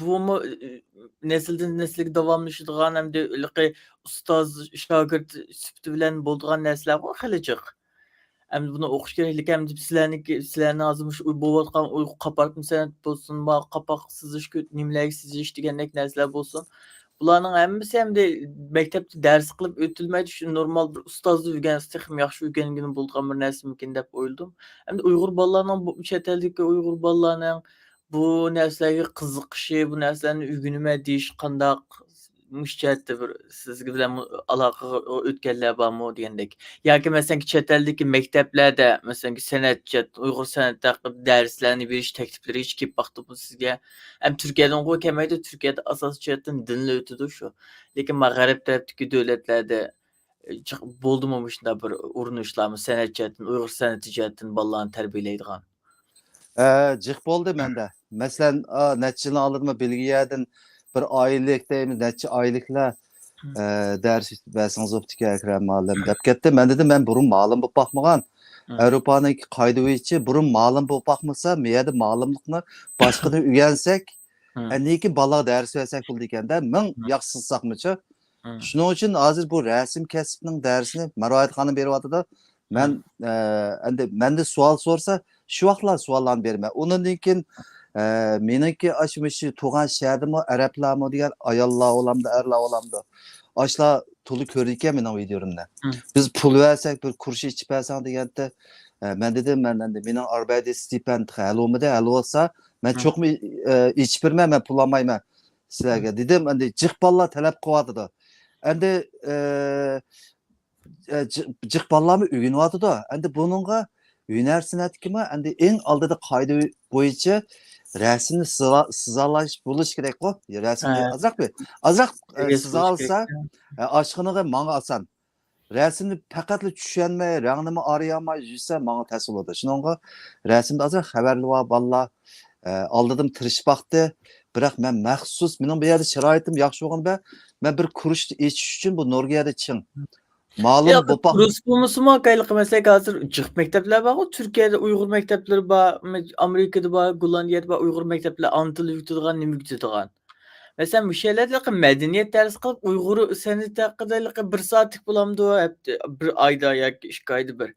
بۇمۇ، ئى، نەسىلدىن نەسىلگە داۋاملىشىدىغان، ئەمدى ھېلىقى ئۇستاز، شاگىرت سۈپىتى بىلەن بولىدىغان نەرسىلەرغۇ خېلى جىق. ئەمدى بۇنى ئوقۇش كېرەك، لېكىن ئەمدى سىلەرنىڭكى، سىلەرنىڭ ھازىر مۇشۇ بولۇۋاتقان ئۇيغۇر قاپارتما سەنئەت بولسۇن، ما قاپاق سىزىش، كۆ-، نېمىلەرگە سىزىش دېگەندەك نەرسىلەر بولسۇن، بۇلارنىڭ ھەممىسى ئەمدى مەكتەپتە دەرس قىلىپ ئۆتۈلمەيدۇ، شۇ نورمال بىر ئۇستازدىن ئۆگەنسە تېخىمۇ ياخشى ئۆگەنگىلى بولىدىغان بىر نەرسىمىكىن دەپ ئويلىدىم. ئەمدى ئۇيغۇر بالىلارنىڭ بۇ، چەت ئەلدىكى ئۇيغۇر بالىلارنىڭ بۇ نەرسىلەرگە قىزىقىشى، بۇ نەرسىلەرنى ئۆگىنىمەن دېيىشى قانداق؟ مۇشۇ جەھەتتە بىر سىزگە بىلەن ئالاقىغا ئۆتكەنلەر بارمۇ دېگەندەك؟ ياكى مەسىلەن، چەت ئەلدىكى مەكتەپلەردە، مەسىلەن، سەنئەت جەھەت، ئۇيغۇر سەنئىتى ھەققىدە دەرسلەرنى بېرىش تەكلىپلىرى ھېچ كېلىپ باقتىمۇ سىزگە؟ ھەم تۈركىيەدىنغۇ كەلمەيدۇ، تۈركىيەدە ئاساسىي جەھەتتىن دىنلا ئۆتىدۇ شۇ. لېكىن ما غەرب تەرەپتىكى دۆلەتلەردە، ئە، جىق-، بولدىمۇ مۇشۇنداق بىر ئۇرۇنۇشلارمۇ سەنئەت جەھەتتىن، ئۇيغۇر سەنئىتى جەھەتتىن بالىلارنى تەربىيەلەيدىغان؟ ئە، جىق بولدى مەندە. مەسىلەن، ئا، نەچچە يىلنىڭ ئالدىدا بېلگىيەدىن بىر ئايلىق دەيمىز، نەچچە ئايلىقلار، ئە، دەرس بەرسىڭىز بوپتىكەن، ئەكرەم مۇئەللىم، دەپ كەتتى. مەن دېدىم، مەن بۇرۇن مۇئەللىم بولۇپ باقمىغان. ئاۋروپانىڭكى قائىدە بويىچە بۇرۇن مۇئەللىم بولۇپ باقمىسا، مۇ يەردە مۇئەللىملىقنى باشقىدىن ئۆگەنسەك، ئاندىن كېيىن بالىغا دەرس بەرسەك بولىدىكەن-دە، مىڭ ياخشى قىلساقمىچۇ؟ شۇنىڭ ئۈچۈن ھازىر بۇ رەسىم كەسپىنىڭ دەرسىنى مەرۋايىت خانىم بېرىۋاتىدۇ. مەن، ئە، ئەمدى مەندىن سوئال سورىسا، شۇ ۋاقىتلا سوئاللارنى بېرىمەن. ئۇنىڭدىن كېيىن، ئە، مېنىڭكى ئاشۇ مۇشۇ تۇغان شەھەردىمۇ ئەرەبلەرمۇ دېگەن ئاياللار بولامدۇ، ئەرلەر بولامدۇ؟ ئاشۇلار تولا كۆرىدىكەن مېنىڭ ۋىدېيولىرىمنى. بىز پۇل بەرسەك، بىر كۇرشى ئىچىپ بەرسەڭ دېگەنتى. ئە، مەن دېدىم، مەن ئەمدى مېنىڭ ئاربەيدە ستىپەند ھەل بولمىدى، ھەل بولسا، مەن چوقۇم، ئە، ئىچىپ بېرىمەن، مەن پۇل ئالمايمەن سىلەرگە، دېدىم. ئەمدى جىق بالىلار تەلەپ قىلىۋاتىدۇ. ئەمدى، ئە، ئە، جىق، جىق بالىلارمۇ ئۆگىنىۋاتىدۇ. ئەمدى بۇنىڭغا ھۈنەر سەنئەتكىمۇ ئەمدى ئەڭ ئالدىدا قائىدە بويىچە رەسىمنى سىزا-، سىزالاش بولۇش كېرەكقۇ. رەسىمنى ھە. ئازراق بىر، ئازراق، ئە، تېگىز بولۇش سىزالسا، كېرەك. ئە، ئاشخانىغا ماڭا ئاسان. رەسىمنى پەقەتلا چۈشەنمەي، رەڭنىمۇ ئارىيالماي يۈرسە، ماڭا تەس بولىدۇ. شۇنىڭغا رەسىمدە ئازراق خەۋەرلىرى بار بالىلار، ئە، ئالدىدىمۇ تىرىشىپ باقتى. بىراق مەن مەخسۇس، مېنىڭ بۇ يەردە شارائىتىم ياخشى بولغىنى بىلەن، مەن بىر كۇرسنى ئېچىش ئۈچۈن بۇ نورۋېگىيەدە چىڭ. مەلۇم ياق، بوپاق. رۇس بولمىسىمۇ، ھېلىقى مەسىلەن، ھازىر جىق مەكتەپلەر بارغۇ، تۈركىيەدە ئۇيغۇر مەكتەپلىرى بار، ئامېرىكىدا بار، گوللاندىيەدە بار ئۇيغۇر مەكتەپلەر ئانا تىل ئۆگىتىدىغان، نېمە ئۆگىتىدىغان. مەسىلەن، مۇشۇ يەرلەردە مەدەنىيەت دەرسى قىلىپ، ئۇيغۇر سەنئىتى ھەققىدە بىر سائەتلىك بولامدۇ، ھەپتە، بىر ئايدا ياكى ئىككى ئايدا بىر.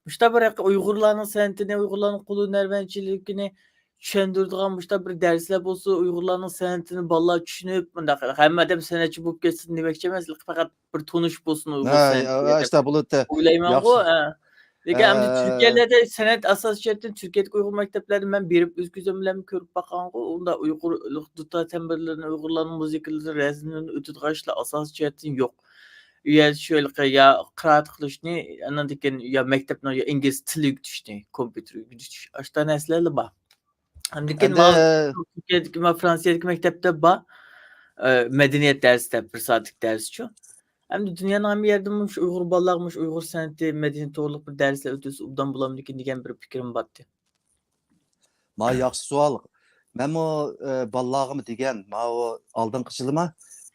مۇشۇنداق بىر ھەققى ئۇيغۇرلارنىڭ سەنئىتىنى، ئۇيغۇرلارنىڭ قول ھۈنەرۋەنچىلىكىنى چۈشەندۈرىدىغان مۇشۇنداق بىر دەرسلەر بولسا، ئۇيغۇرلارنىڭ سەنئىتىنى بالىلار چۈشىنىپ، مۇنداق ھەممە ئادەم سەنئەتچى بولۇپ كەتسۇن دېمەكچى ئەمەس، پەقەت بىر تونۇش بولسۇن ئۇيغۇر ھە، سەنئىتىگە ھە، دەپ ئىشتە بولۇتتى. ئويلايمەنغۇ، ياخشى. ھە. لېكىن ئەمدى ھە. تۈركىيەلەردە سەنئەت ئاساسىي جەھەتتىن تۈركىيەدىكى ئۇيغۇر مەكتەپلەردە مەن بېرىپ ئۆز كۆزۈم بىلەن كۆرۈپ باققانغۇ، ئۇنداق ئۇيغۇر دۇتار تەمبۇرلىرىنى، ئۇيغۇرلارنىڭ مۇزىكىلىرىنى، رەزىللىرىنى ئۆتىدىغان ئىشلار ئاساسىي جەھەتتىن يوق. ئۇ يەردە شۇ ھېلىقى يا قىرائەت قىلىشنى، ئاندىن كېيىن يا مەكتەپنىڭ يا ئىنگلىز تىلى ئۆگىتىشنى، كومپيۇتېر ئۆگىتىش، ئاشۇنداق نەرسىلەرلا بار. ئەمدىكىن ئەمدى ماۋۇ تۈركىيەدىكى، ماۋۇ فرانسىيەدىكى مەكتەپتە بار، ئە، مەدەنىيەت دەرسى دەپ بىر سائەتلىك دەرسچۇ. ئەمدى دۇنيانىڭ ھەممە يېرىدىمۇ مۇشۇ ئۇيغۇر بالىلارغا مۇشۇ ئۇيغۇر سەنئىتى، مەدەنىيەت توغرۇلۇق بىر دەرسلەر ئۆتۈلسە ئوبدان بولامدىكىن دېگەن بىر پىكرىم بارتى. مانا ياخشى سوئال. مەنمۇ، ئە، بالىلارغىمۇ دېگەن، ماۋۇ ئالدىنقى يىلىما،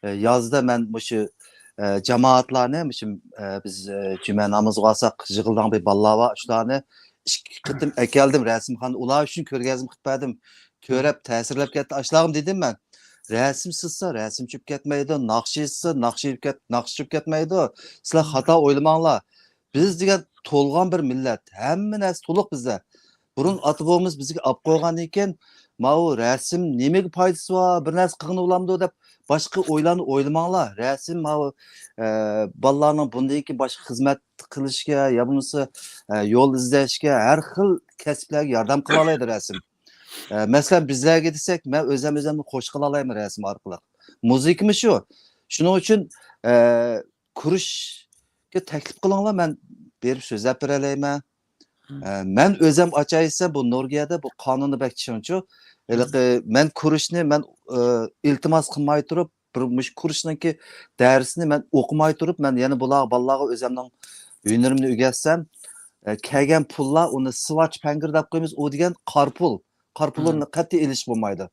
ئە، يازدا مەن مۇشۇ، ئە، جامائەتلەرنى، مۇشۇ، ئە، بىز، ئە، جۈمە نامىزىغا بارساق، يىغىلىدىغان بىر بالىلار بار، شۇلارنى ئىككى قېتىم ئەكەلدىم رەسىمخانىدا، ئۇلار ئۈچۈن كۆرگەزمە قىلىپ بەردىم. كۆرۈپ تەسىرلەپ كەتتى. ئاشۇلارغىمۇ دېدىم مەن، رەسىم سىزسا رەسىم چۈشۈپ كەتمەيدۇ، ناخشا سىزسا ناخشا چۈشۈپ كەت-، ناخشا چۈشۈپ كەتمەيدۇ. سىلەر خاتا ئويلىماڭلار. بىز دېگەن تولغان بىر مىللەت. ھەممە نەرسە تولۇق بىزدە. بۇرۇن ئاتا بوۋىمىز بىزگە ئاپ قويغاندىن كېيىن، ماۋۇ رەسىم نېمىگە پايدىسى بار، بىر نەرسە قىلغىنى بولامدۇ دەپ باشقا ئويلارنى ئويلىماڭلار. رەسىم ماۋۇ، ئە، بالىلارنىڭ بۇندىن كېيىن باشقا خىزمەت قىلىشىگە يا بولمىسا، ئە، يول ئىزدەشكە، ھەر خىل كەسىپلەرگە ياردەم قىلالايدۇ رەسىم. ئە، مەسىلەن، بىزلەرگە دېسەك، مەن ئۆزەم ئۆزۈمنى خوش قىلالايمەن رەسىم ئارقىلىق. مۇزىكىمۇ شۇ. شۇنىڭ ئۈچۈن، ئە، كۆرۈشكە تەكلىپ قىلىڭلار، مەن بېرىپ سۆزلەپ بېرەلەيمەن. ئە، مەن ئۆزەم ئاچاي دېسەم، بۇ نورۋېگىيەدە بۇ قانۇنى بەك چىڭچۇ. ھېلىقى مەن كۇرسنى مەن، ئە، ئىلتىماس قىلماي تۇرۇپ، بىر مۇشۇ كۇرسنىڭكى دەرسىنى مەن ئوقۇماي تۇرۇپ، مەن يەنە بۇلارغا، بالىلارغا ئۆزەمنىڭ ھۈنىرىمنى ئۆگەتسەم، ئە، كەلگەن پۇللار ئۇنى سۋارتس پېنگېر دەپ قويىمىز، ئۇ دېگەن قارا پۇل. قارا پۇلنى قەتئىي ئېلىشقا بولمايدۇ.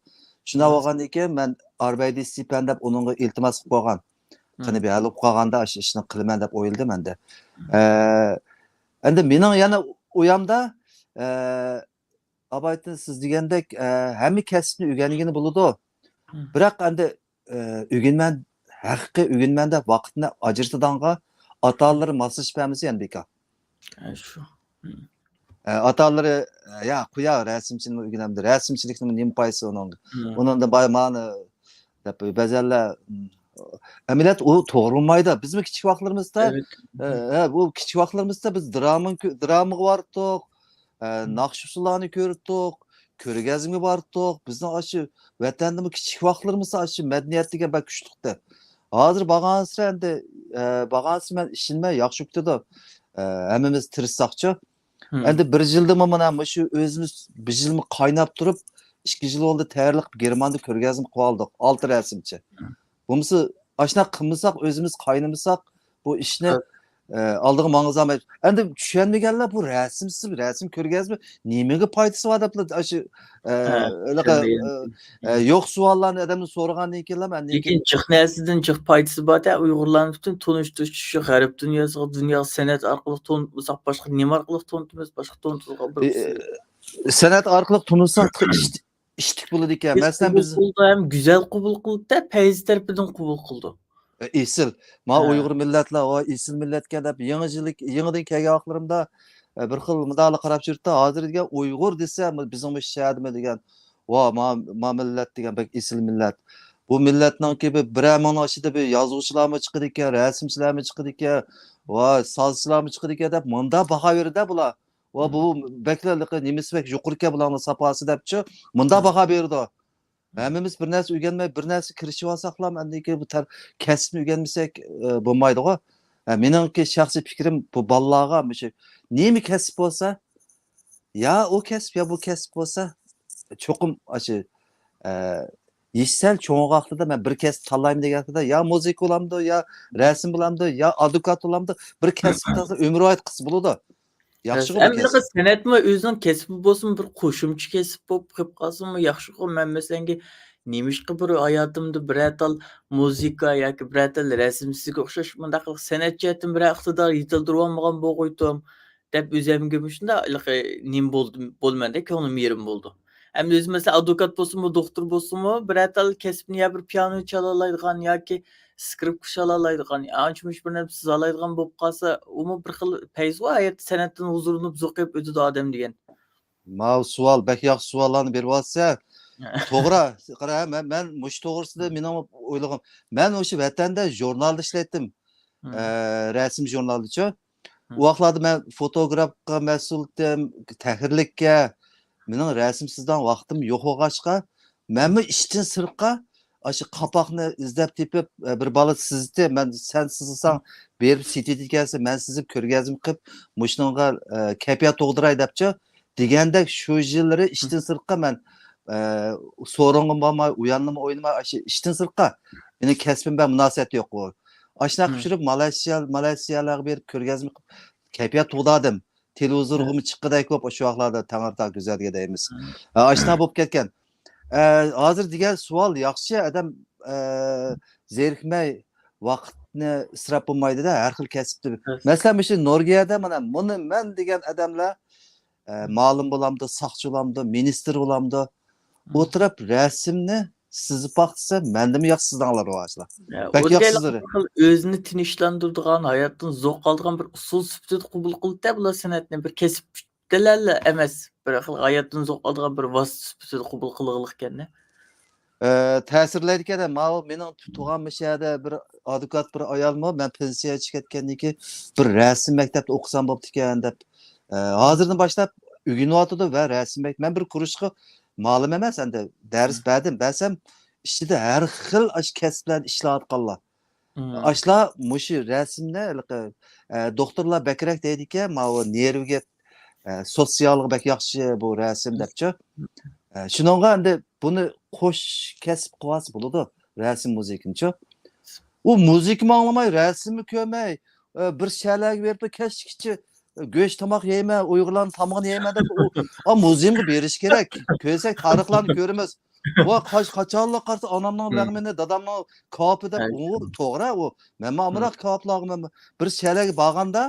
شۇنداق بولغاندىن كېيىن مەن ئاربەيدى ستىپەن دەپ ئۇنىڭغا ئىلتىماس قىلىپ قويغان. قېنى بىر ھەل بولۇپ قالغاندا ئاشۇ ئىشنى قىلىمەن دەپ ئويلىدىم ئەمدى. ئە، ئەمدى مېنىڭ يەنە ئويامدا، ئە، ئابايتىن سىز دېگەندەك، ئە، ھەممە كەسىپنى ئۆگەنگىلى بولىدۇ. بىراق ئەمدى، ئە، ئۆگىنىمەن، ھەقىقىي ئۆگىنىمەن دەپ ۋاقىتنى ئاجرىتىدىغانغا ئاتا-ئانىلىرى ماسلىشىپ بەرمىسە يەنە بىكار. ئە، شۇ. ئە، ئاتا-ئانىلىرى، ئە، يا قويا، رەسىمچىنىمۇ ئۆگىنەمدۇ، رەسىمچىلىكنىڭ نېمە پايدىسى ئۇنىڭ؟ ئۇنىڭدىن باي مانا دەپ بەزەنلەر، ئەمەلىيەتتە ئۇ توغرا بولمايدۇ. بىزمۇ كىچىك ۋاقىتلىرىمىزدا، ئە، ئە، بۇ كىچىك ۋاقىتلىرىمىزدا بىز دىراما، دىرامىغا باراتتۇق، ئە، ناخشا-ئۇسسۇللارنى كۆرەتتۇق، كۆرگەزمىگە باراتتۇق. بىزنىڭ ئاشۇ ۋەتەندىمۇ كىچىك ۋاقىتلىرىمىزدا ئاشۇ مەدەنىيەت دېگەن بەك كۈچلۈكتى. ھازىر بارغانسېرى ئەمدى، ئە، بارغانسېرى مەن ئىشىنىمەن، ياخشى بولۇپ كېتىدۇ. ئە، ھەممىمىز تىرىشساقچۇ. ئەمدى بىر يىلدىمۇ مانا مۇشۇ ئۆزىمىز بىر يىلمۇ قايناپ تۇرۇپ، ئىككى يىل بولدى تەييارلىق گېرمانىيەدە كۆرگەزمە قىلىۋالدۇق، ئالتە رەسىمچى. بولمىسا ئاشۇنداق قىلمىساق، ئۆزىمىز قاينىمىساق، بۇ ئىشنى، ئە، ئالدىغا ماڭغۇزالمايمىز. ئەمدى چۈشەنمىگەنلەر بۇ رەسىمسىز، رەسىم كۆرگەزمە نېمىگە پايدىسى بار دەپلا ئاشۇ، ئە، ھېلىقى، ئە، ئە، يوق سوئاللارنى ئادەمدىن سورىغاندىن كېيىنلا مەن لېكىن جىق نەرسىدىن جىق پايدىسى بار-دە، ئۇيغۇرلارنى پۈتۈن تونۇشتۇرۇش ئىشى غەرب دۇنياسىغا، دۇنياغا سەنئەت ئارقىلىق تونۇتمىساق، باشقا نېمە ئارقىلىق تونۇتىمىز؟ باشقا تونۇتىدىغان بىر ئۇسۇل. سەنئەت ئارقىلىق تونۇتساق، تېخى ئىشتىك بولىدىكەن. مەسىلەن، بىز قوبۇل قىلىدۇ ھەم گۈزەل قوبۇل قىلىدۇ-دە، پەيزى تەرىپىدىن قوبۇل قىلىدۇ. ئېسىل. ما ئۇيغۇر مىللەتلەر، ۋاي، ئېسىل مىللەتكەن دەپ يېڭى يىل، يېڭىدىن كەلگەن ۋاقىتلىرىمدا، ئە، بىر خىل مۇنداقلا قاراپ يۈرۈپتۇ. ھازىر دېگەن ئۇيغۇر دېسە، بىزنىڭ مۇشۇ شەھەردىمۇ دېگەن، ۋا، ما، ما مىللەت دېگەن بەك ئېسىل مىللەت. بۇ مىللەتنىڭكى بىر، بىرەر مىڭنىڭ ئىچىدە بىر يازغۇچىلارمۇ چىقىدىكەن، رەسىمچىلەرمۇ چىقىدىكەن، ۋاي، سازچىلارمۇ چىقىدىكەن دەپ مۇنداق باھا بېرىدۇ بۇلار. ۋا، بۇ بەكلا نېمىسى بەك يۇقىرىكەن بۇلارنىڭ ساپاسى دەپچۇ، مۇنداق باھا بېرىدۇ. ھەممىمىز بىر نەرسە ئۆگەنمەي، بىر نەرسە كىرىشىۋالساقلا، ئاندىن كېيىن بۇ تەر-، كەسىپنى ئۆگەنمىسەك، ئە، بولمايدىغۇ. ھە، مېنىڭكى شەخسىي پىكرىم، بۇ بالىلارغا مۇشۇ نېمە كەسىپ بولسا، يا ئۇ كەسىپ، يا بۇ كەسىپ بولسا، چوقۇم ئاشۇ، ئە، يېشى سەل چوڭ ۋاقتىدا مەن بىر كەسىپ تاللايمەن دېگەن ۋاقتىدا يا مۇزىكا بولامدۇ، يا رەسىم بولامدۇ، يا ئادۋوكات بولامدۇ، بىر كەسىپ تاللىسا ئۆمۈر ۋايىت قىلسا بولىدۇ. ياخشىغۇ بۇ كەسىپ. سەنئەتمۇ ئۆزىنىڭ كەسپى بولسىمۇ، بىر قوشۇمچە كەسىپ بولۇپ قېلىپ قالسىمۇ ياخشىغۇ. مەن مەسىلەنگە نېمىشقا بىر ھاياتىمدا بىرەر تال مۇزىكا ياكى بىرەر تال رەسىم سىزگە ئوخشاش مۇنداق قىلىپ سەنئەت جەھەتتىن بىرەر ئىقتىدار يېتىلدۈرۈۋالمىغان بولغۇيتتۇم دەپ ئۆزۈمگە مۇشۇنداق ھېلىقى نېمە بولدى، بولىمەن-دە، كۆڭلۈم يېرىم بولىدۇ. ئەمدى ئۆزى مەسىلەن ئادۋوكات بولسىمۇ، دوختۇر بولسىمۇ، بىرەر تال كەسىپنى يا بىر پىيانو چالالايدىغان ياكى سكرىپكا چالالايدىغان، ئانچە-مۇنچە بىر نەرسە سىزالايدىغان بولۇپ قالسا، ئۇمۇ بىر خىل پەيزغۇ، ھاياتتا سەنئەتتىن ھۇزۇرلىنىپ، زوقىيىپ ئۆتىدۇ ئادەم دېگەن. ماۋۇ سوئال، بەك ياخشى سوئاللارنى بېرىۋاتىسەن. توغرا، قارا، مەن، مەن مۇشۇ توغرىسىدا مېنىڭ ئويلىغىم. مەن مۇشۇ ۋەتەندە ژۇرنالدا ئىشلەيتتىم. ئە، رەسىم ژۇرنالىدىچۇ. ئۇ ۋاقىتلاردا مەن فوتوگرافقا مەسئۇلتىم، تەھرىرلىككە. مېنىڭ رەسىم سىزىدىغان ۋاقتىم يوق بولغاچقا، مەنمۇ ئىشتىن سىرتقا ئاشۇ قاپاقنى ئىزدەپ تېپىپ، ئە، بىر بالا سىزدى. مەن، سەن سىزساڭ، بېرىپ سېتىۋېتىدىكەنسەن، مەن سىزىپ كۆرگەزمە قىلىپ، مۇشۇنىڭغا، ئە، كەيپىيات تۇغدۇراي دەپچۇ. دېگەندەك شۇ يىللىرى ئىشتىن سىرتقا مەن، ئە، سورۇنغىمۇ بارماي، ئۇياننىمۇ ئوينىماي، ئاشۇ ئىشتىن سىرتقا مېنىڭ كەسپىم بىلەن مۇناسىۋەتى يوق ئۇ. ئاشۇنداق پىشۇرۇپ مالايشىيا، مالايشىيالارغا بېرىپ كۆرگەزمە قىلىپ كەيپىيات تۇغدادىم. تېلېۋىزورغىمۇ چىققۇدەك بولۇپ، شۇ ۋاقىتلاردا تەڭرىتاغ گۈزەلگە دەيمىز. ھە، ئاشۇنداق بولۇپ كەتكەن. ئە، ھازىر دېگەن سوئال ياخشى، ئادەم، ئە، زېرىكمەي ۋاقىتنى ئىسراپ بولمايدۇ-دە، ھەر خىل كەسىپتە. مەسىلەن، مۇشۇ نورۋېگىيەدە مانا، مۇنى مەن دېگەن ئادەملەر، ئە، مالىم بولامدۇ، ساقچى بولامدۇ، مىنىستىر بولامدۇ، ئولتۇرۇپ رەسىمنى سىزىپ باقسا، مەندىنمۇ ياخشى سىزىدىغانلار بار ئاشۇلار. بەك ياخشى سىزىدۇ. بىر خىل ئۆزىنى تىنچلاندۇرىدىغان، ھاياتتىن زوق ئالىدىغان بىر ئۇسۇل سۈپىتىدە قوبۇل قىلدى-دە، بۇلار سەنئەتنى بىر كەسىپ دېلەللا ئەمەس، بىر خىل ھاياتتىن زوق ئالىدىغان بىر ۋاسىتە سۈپىتىدە قوبۇل قىلغىلىق ئىكەن-دە. ئە، تەسىرلەيدىكەن-دە، ماۋۇ مېنىڭ تۇغان مۇشۇ يەردە بىر ئادۋوكات بىر ئايالمۇ، مەن پېنسىيەگە چىقىپ كەتكەندىن كېيىن بىر رەسىم مەكتەپتە ئوقۇسام بوپتىكەن دەپ، ئە، ھازىردىن باشلاپ ئۆگىنىۋاتىدۇ ۋە رەسىم مەك-، مەن بىر كۇرۇچقا مالىم ئەمەس، ئەمدى دەرس بەردىم، بەرسەم ئىچىدە ھەر خىل ئاشۇ كەسىپلەردە ئىشلەۋاتقانلار. ئاشۇلار مۇشۇ رەسىمنى ھېلىقى، ئە، دوختۇرلار بەكرەك دەيدىكەن، ماۋۇ نېرۋىگە، ئە، سوتسىيالغا بەك ياخشى بۇ رەسىم دەپچۇ. ئە، شۇنىڭغا ئەمدى بۇنى قوش كەسىپ قىلىۋالسا بولىدۇ، رەسىم مۇزىكىنىچۇ. ئۇ مۇزىكىمۇ ئاڭلىماي، رەسىممۇ كۆرمەي، ئە، بىر شەھەرلەرگە بېرىپلا كەچكىچە گۆش تاماق يەيمەن، ئۇيغۇرلارنىڭ تامىقىنى يەيمەن دەپ، ئۇ، ئا، مۇزېيغا بېرىش كېرەك. كۆرسەك تارىخلارنى كۆرىمىز. ۋا، قاچ-، قاچانلا قارىسا ئانامنىڭ لەغمىنى، دادامنىڭ كاۋىپى دەپ، ئۇ توغرا، ئۇ مەنمۇ ئامراق كاۋىپلارغا مەن بىر شەھەرگە بارغاندا،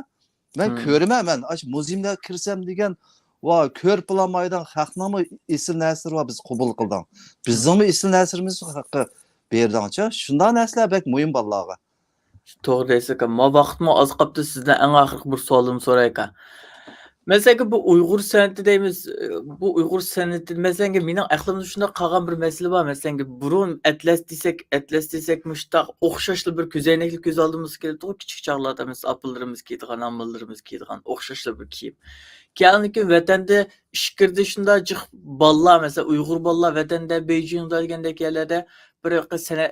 مەن كۆرىمەن، مەن ئاشۇ مۇزېيلارغا كىرسەم دېگەن، ۋا، كۆرۈپ بولالمايدىغان خەقنىڭمۇ ئېسىل نەرسىلىرى بار، بىز قوبۇل قىلدىڭ. بىزنىڭمۇ ئېسىل نەرسىلىرىمىز ھەققى بېرىدىڭچۇ. شۇنداق نەرسىلەر بەك مۇھىم بالىلارغا. توغرا دەيسىز ئاكا. ما ۋاقىتمۇ ئاز قاپتۇ، سىزدىن ئەڭ ئاخىرقى بىر سوئالىمنى سوراي ئاكا. مەسىلەنكى بۇ ئۇيغۇر سەنئىتى دەيمىز، بۇ ئۇيغۇر سەنئىتى، مەسىلەنكى مېنىڭ ئەقلىمدە شۇنداق قالغان بىر مەسىلە بار. مەسىلەنكى بۇرۇن ئەتلەس دېسەك، ئەتلەس دېسەك مۇشۇنداق ئوخشاشلا بىر كۆزەينەكلىك كۆز ئالدىمىزغا كېلىدىغۇ، كىچىك چاغلاردا مەسىلەن ئاپىلىرىمىز كىيىدىغان، ئاممىلىرىمىز كىيىدىغان ئوخشاشلا بىر كىيىم. كېيىن ۋەتەندە ئىچكىرىدە شۇنداق جىق بالىلار، مەسىلەن ئۇيغۇر بالىلار ۋەتەندە، بېيجىڭدا دېگەندەك يەرلەردە بىر ھېلىقى سەنە-،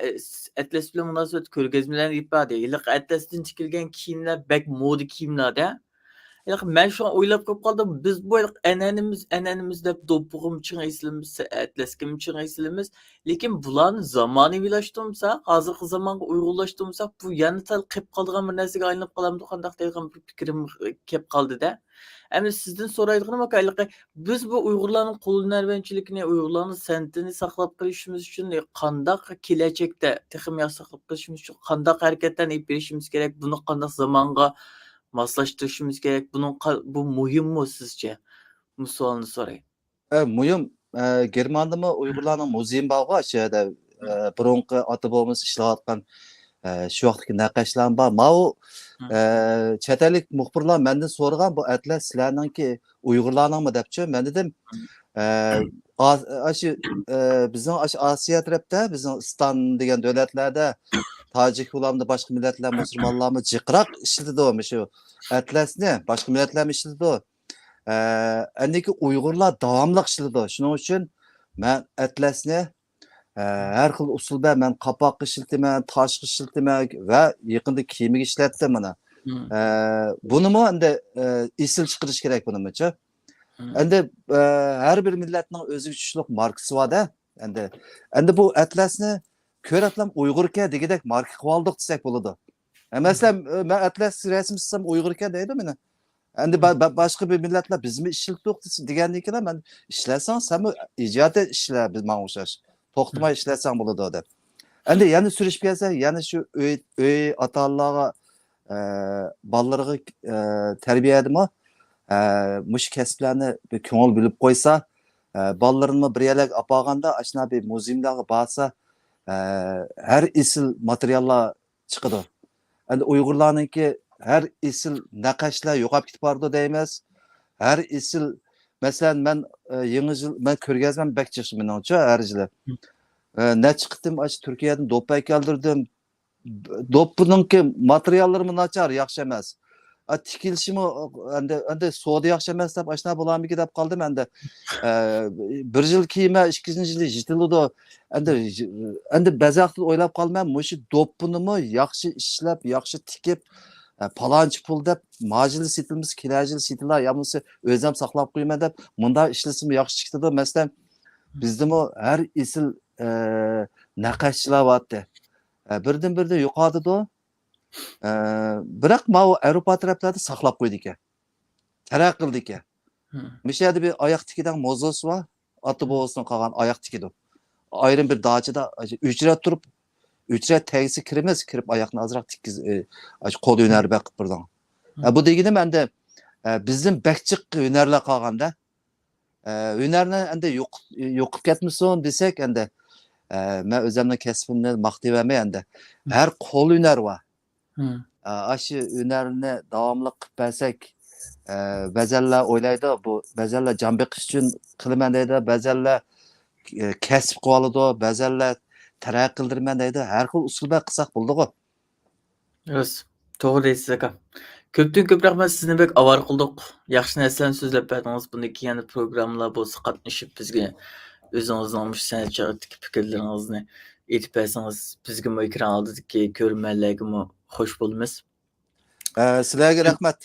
ئەتلەس بىلەن مۇناسىۋەتلىك كۆرگەزمىلەرنى ئېلىپ باردى. ھېلىقى ئەتلەستىن تىكىلگەن كىيىملەر بەك مودا كىيىملەردە. ھېلىقى مەن شۇڭا ئويلاپ قېلىپ قالدىم، بىز بۇ ھېلىقى ئەنئەنىمىز، ئەنئەنىمىز دەپ دوپپىغىمۇ چىڭ ئېسىلىمىز، ئەتلەسكىمۇ چىڭ ئېسىلىمىز. لېكىن بۇلارنى زامانىۋىلاشتۇرمىساق، ھازىرقى زامانغا ئۇيغۇنلاشتۇرمىساق، بۇ يەنە سەل قېلىپ قالىدىغان بىر نەرسىگە ئايلىنىپ قالامدۇ قانداق دەيدىغان بىر پىكرىم كېلىپ قالدى-دە. ئەمدى سىزدىن سورايدىغىنىم ئاكا، ھېلىقى بىز بۇ ئۇيغۇرلارنىڭ قول ھۈنەرۋەنچىلىكىنى، ئۇيغۇرلارنىڭ سەنئىتىنى ساقلاپ قېلىشىمىز ئۈچۈن قانداق كېلەچەكتە تېخىمۇ ياخشى ساقلاپ قېلىشىمىز ئۈچۈن قانداق ھەرىكەتلەرنى ئېلىپ بېرىشىمىز كېرەك؟ بۇنى قانداق زامانغا ماسلاشتۇرۇشىمىز كېرەك؟ بۇنىڭ قا-، بۇ مۇھىممۇ سىزچە؟ بۇ سوئالنى سوراي. ئە، مۇھىم. ئە، گېرمانىيەدىمۇ ئۇيغۇرلارنىڭ مۇزېيى بارغۇ، شۇ يەردە، ئە، بۇرۇنقى ئاتا بوۋىمىز ئىشلەۋاتقان، ئە، شۇ ۋاقىتتىكى نەقەشلەرمۇ بار. ماۋۇ، ئە، چەت ئەللىك مۇخبىرلار مەندىن سورىغان، بۇ ئەتلەس سىلەرنىڭكى، ئۇيغۇرلارنىڭمۇ دەپچۇ. مەن دېدىم، ئە، ئا-، ئاشۇ، ئە، بىزنىڭ ئاشۇ ئاسىيا تەرەپتە، بىزنىڭ ئىستان دېگەن دۆلەتلەردە تاجىك بولامدۇ، باشقا مىللەتلەر، مۇسۇلمانلارمۇ جىقراق ئىشلىتىدۇ مۇشۇ ئەتلەسنى، باشقا مىللەتلەرمۇ ئىشلىتىدۇ. ئە، ئەندىكى ئۇيغۇرلار داۋاملىق ئىشلىتىدۇ. شۇنىڭ ئۈچۈن مەن ئەتلەسنى، ئە، ھەر خىل ئۇسۇل بار. مەن قاپاققا ئىشلىتىمەن، تاشقا ئىشلىتىمەن ۋە يېقىندا كېمىگە ئىشلەتتىم مانا. ئە، بۇنىمۇ ئەمدى، ئە، ئېسىل چىقىرىش كېرەك بۇنىمۇچۇ. ئەمدى، ئە، ھەر بىر مىللەتنىڭ ئۆزىگە چۈشلۈك ماركىسى بار-دە. ئەمدى، ئەمدى بۇ ئەتلەسنى كۆرەتلەم ئۇيغۇركەن دېگۈدەك ماركا قىلىۋالدۇق دېسەك بولىدۇ. ئە، مەسىلەن، ئە، مەن ئەتلەس رەسىمى سىزسام ئۇيغۇركەن دەيدۇ مېنى. ئەمدى با-، با-، باشقا بىر مىللەتلەر بىزمۇ ئىشلىتىدۇق دېس-، دېگەندىن كېيىن مەن ئىشلەتسەڭ سەنمۇ ئىجادىي ئىشلە بىز ماڭا ئوخشاش. توختىماي ئىشلەتسەڭ بولىدۇ دەپ. ئەمدى يەنە سۈرۈشۈپ كەلسە، يەنە شۇ ئۆي، ئۆي ئاتا-ئانىلارغا، ئە، بالىلىرىغا، ئە، تەربىيەدىمۇ، ئە، مۇشۇ كەسىپلەرنى بىر كۆڭۈل بۆلۈپ قويسا، ئە، بالىلىرىنىمۇ بىر يەرلەرگە ئاپارغاندا، ئاشۇنداق بىر مۇزېيلارغا بارسا، ئە، ھەر ئېسىل ماتېرىياللار چىقىدۇ. ئەمدى ئۇيغۇرلارنىڭكى ھەر ئېسىل نەقەشلەر يوقاپ كېتىپ بارىدۇ دەيمىز. ھەر ئېسىل، مەسىلەن، مەن، ئە، يېڭى يىل، مەن كۆرگەزمەم بەك جىق مېنىڭچە ھەر يىلى. ئە، نەچچە قېتىم ئاشۇ تۈركىيەدىن دوپپا ئەكەلدۈردۈم. دوپپىنىڭكى ماتېرىياللىرىمۇ ناچار، ياخشى ئەمەس. ئا، تىكىلىشىمۇ، ئەمدى، ئەمدى سودا ياخشى ئەمەس دەپ ئاشۇنداق بولارمىكىن دەپ قالدىم ئەمدى. ئە، بىر يىل كىيىمە، ئىككىنچى يىلى يىرتىلىدۇ. ئەمدى، ئەمدى بەزى ۋاقىتتا ئويلاپ قالىمەن، مۇشۇ دوپپىنىمۇ ياخشى ئىشلەپ، ياخشى تىكىپ، ئە، پالانچە پۇل دەپ، ماجىلى سېتىلمىسا، كېلەر يىلى سېتىلار، يا بولمىسا ئۆزۈم ساقلاپ قويىمەن دەپ، مۇنداق ئىشلىسىمۇ ياخشى چىقىدۇ. مەسىلەن، بىزدىمۇ ھەر ئېسىل، ئە، نەقەشچىلەر بارتتى. ئە، بىردىن-بىردىن يوقالدىدۇ. ئە، بىراق ماۋۇ ئايروپا تەرەپلەردە ساقلاپ قويىدىكەن. تەرەققىي قىلىدىكەن. مۇشۇ يەردە بىر ئاياق تىكىدىغان موزىسى بار. ئاتا بوۋىسىدىن قالغان ئاياق تىكىدۇ. ئايرىم بىر داچىدا ئۆچرەت تۇرۇپ، ئۆچرەت تەگسە كىرىمىز، كىرىپ ئاياقنى ئازراق تىككىز-، ئە، ئاشۇ قول ھۈنەر بەك قىلىپ بېرىدىغان. ئە، بۇ دېگىنىم ئەمدى، ئە، بىزدىن بەك جىق ھۈنەرلەر قالغاندا، ئە، ھۈنەرنى ئەمدى يوق-، يوقىلىپ كەتمىسۇن دېسەك، ئەمدى، ئە، مەن ئۆزۈمنىڭ كەسپىمنى ماختىيىۋەرمەي ئەمدى. ھەر قول ھۈنەر بار. ئە، ئاشۇ ھۈنەرنى داۋاملىق قىلىپ بەرسەك، ئە، بەزەنلەر ئويلايدۇ، بۇ بەزەنلەر جان بېقىش ئۈچۈن قىلىمەن دەيدۇ، بەزەنلەر، ئە، كەسىپ قىلىۋالىدۇ، بەزەنلەر تەرەققىي قىلدۇرىمەن دەيدۇ. ھەر خىل ئۇسۇل بىلەن قىلساق بولىدىغۇ. راست، توغرا دەيسىز، ئاكا. كۆپتىن كۆپ رەھمەت، سىزنى بەك ئاۋارە قىلدۇق. ياخشى نەرسىلەرنى سۆزلەپ بەردىڭىز. بۇندىن كېيىن يەنە پروگراممىلار بولسا قاتنىشىپ، بىزگە ئۆزىڭىزنىڭ مۇشۇ سەنئەت جەھەتتىكى پىكىرلىرىڭىزنى ئېيتىپ بەرسىڭىز، بىزگىمۇ، ئېكران ئالدىدىكى كۆرۈرمەنلەرگىمۇ خوش بولىمىز. ئە، سىلەرگە رەھمەت.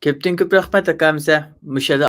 كۆپتىن كۆپ رەھمەت، ئاكا ھەمسە. مۇشۇ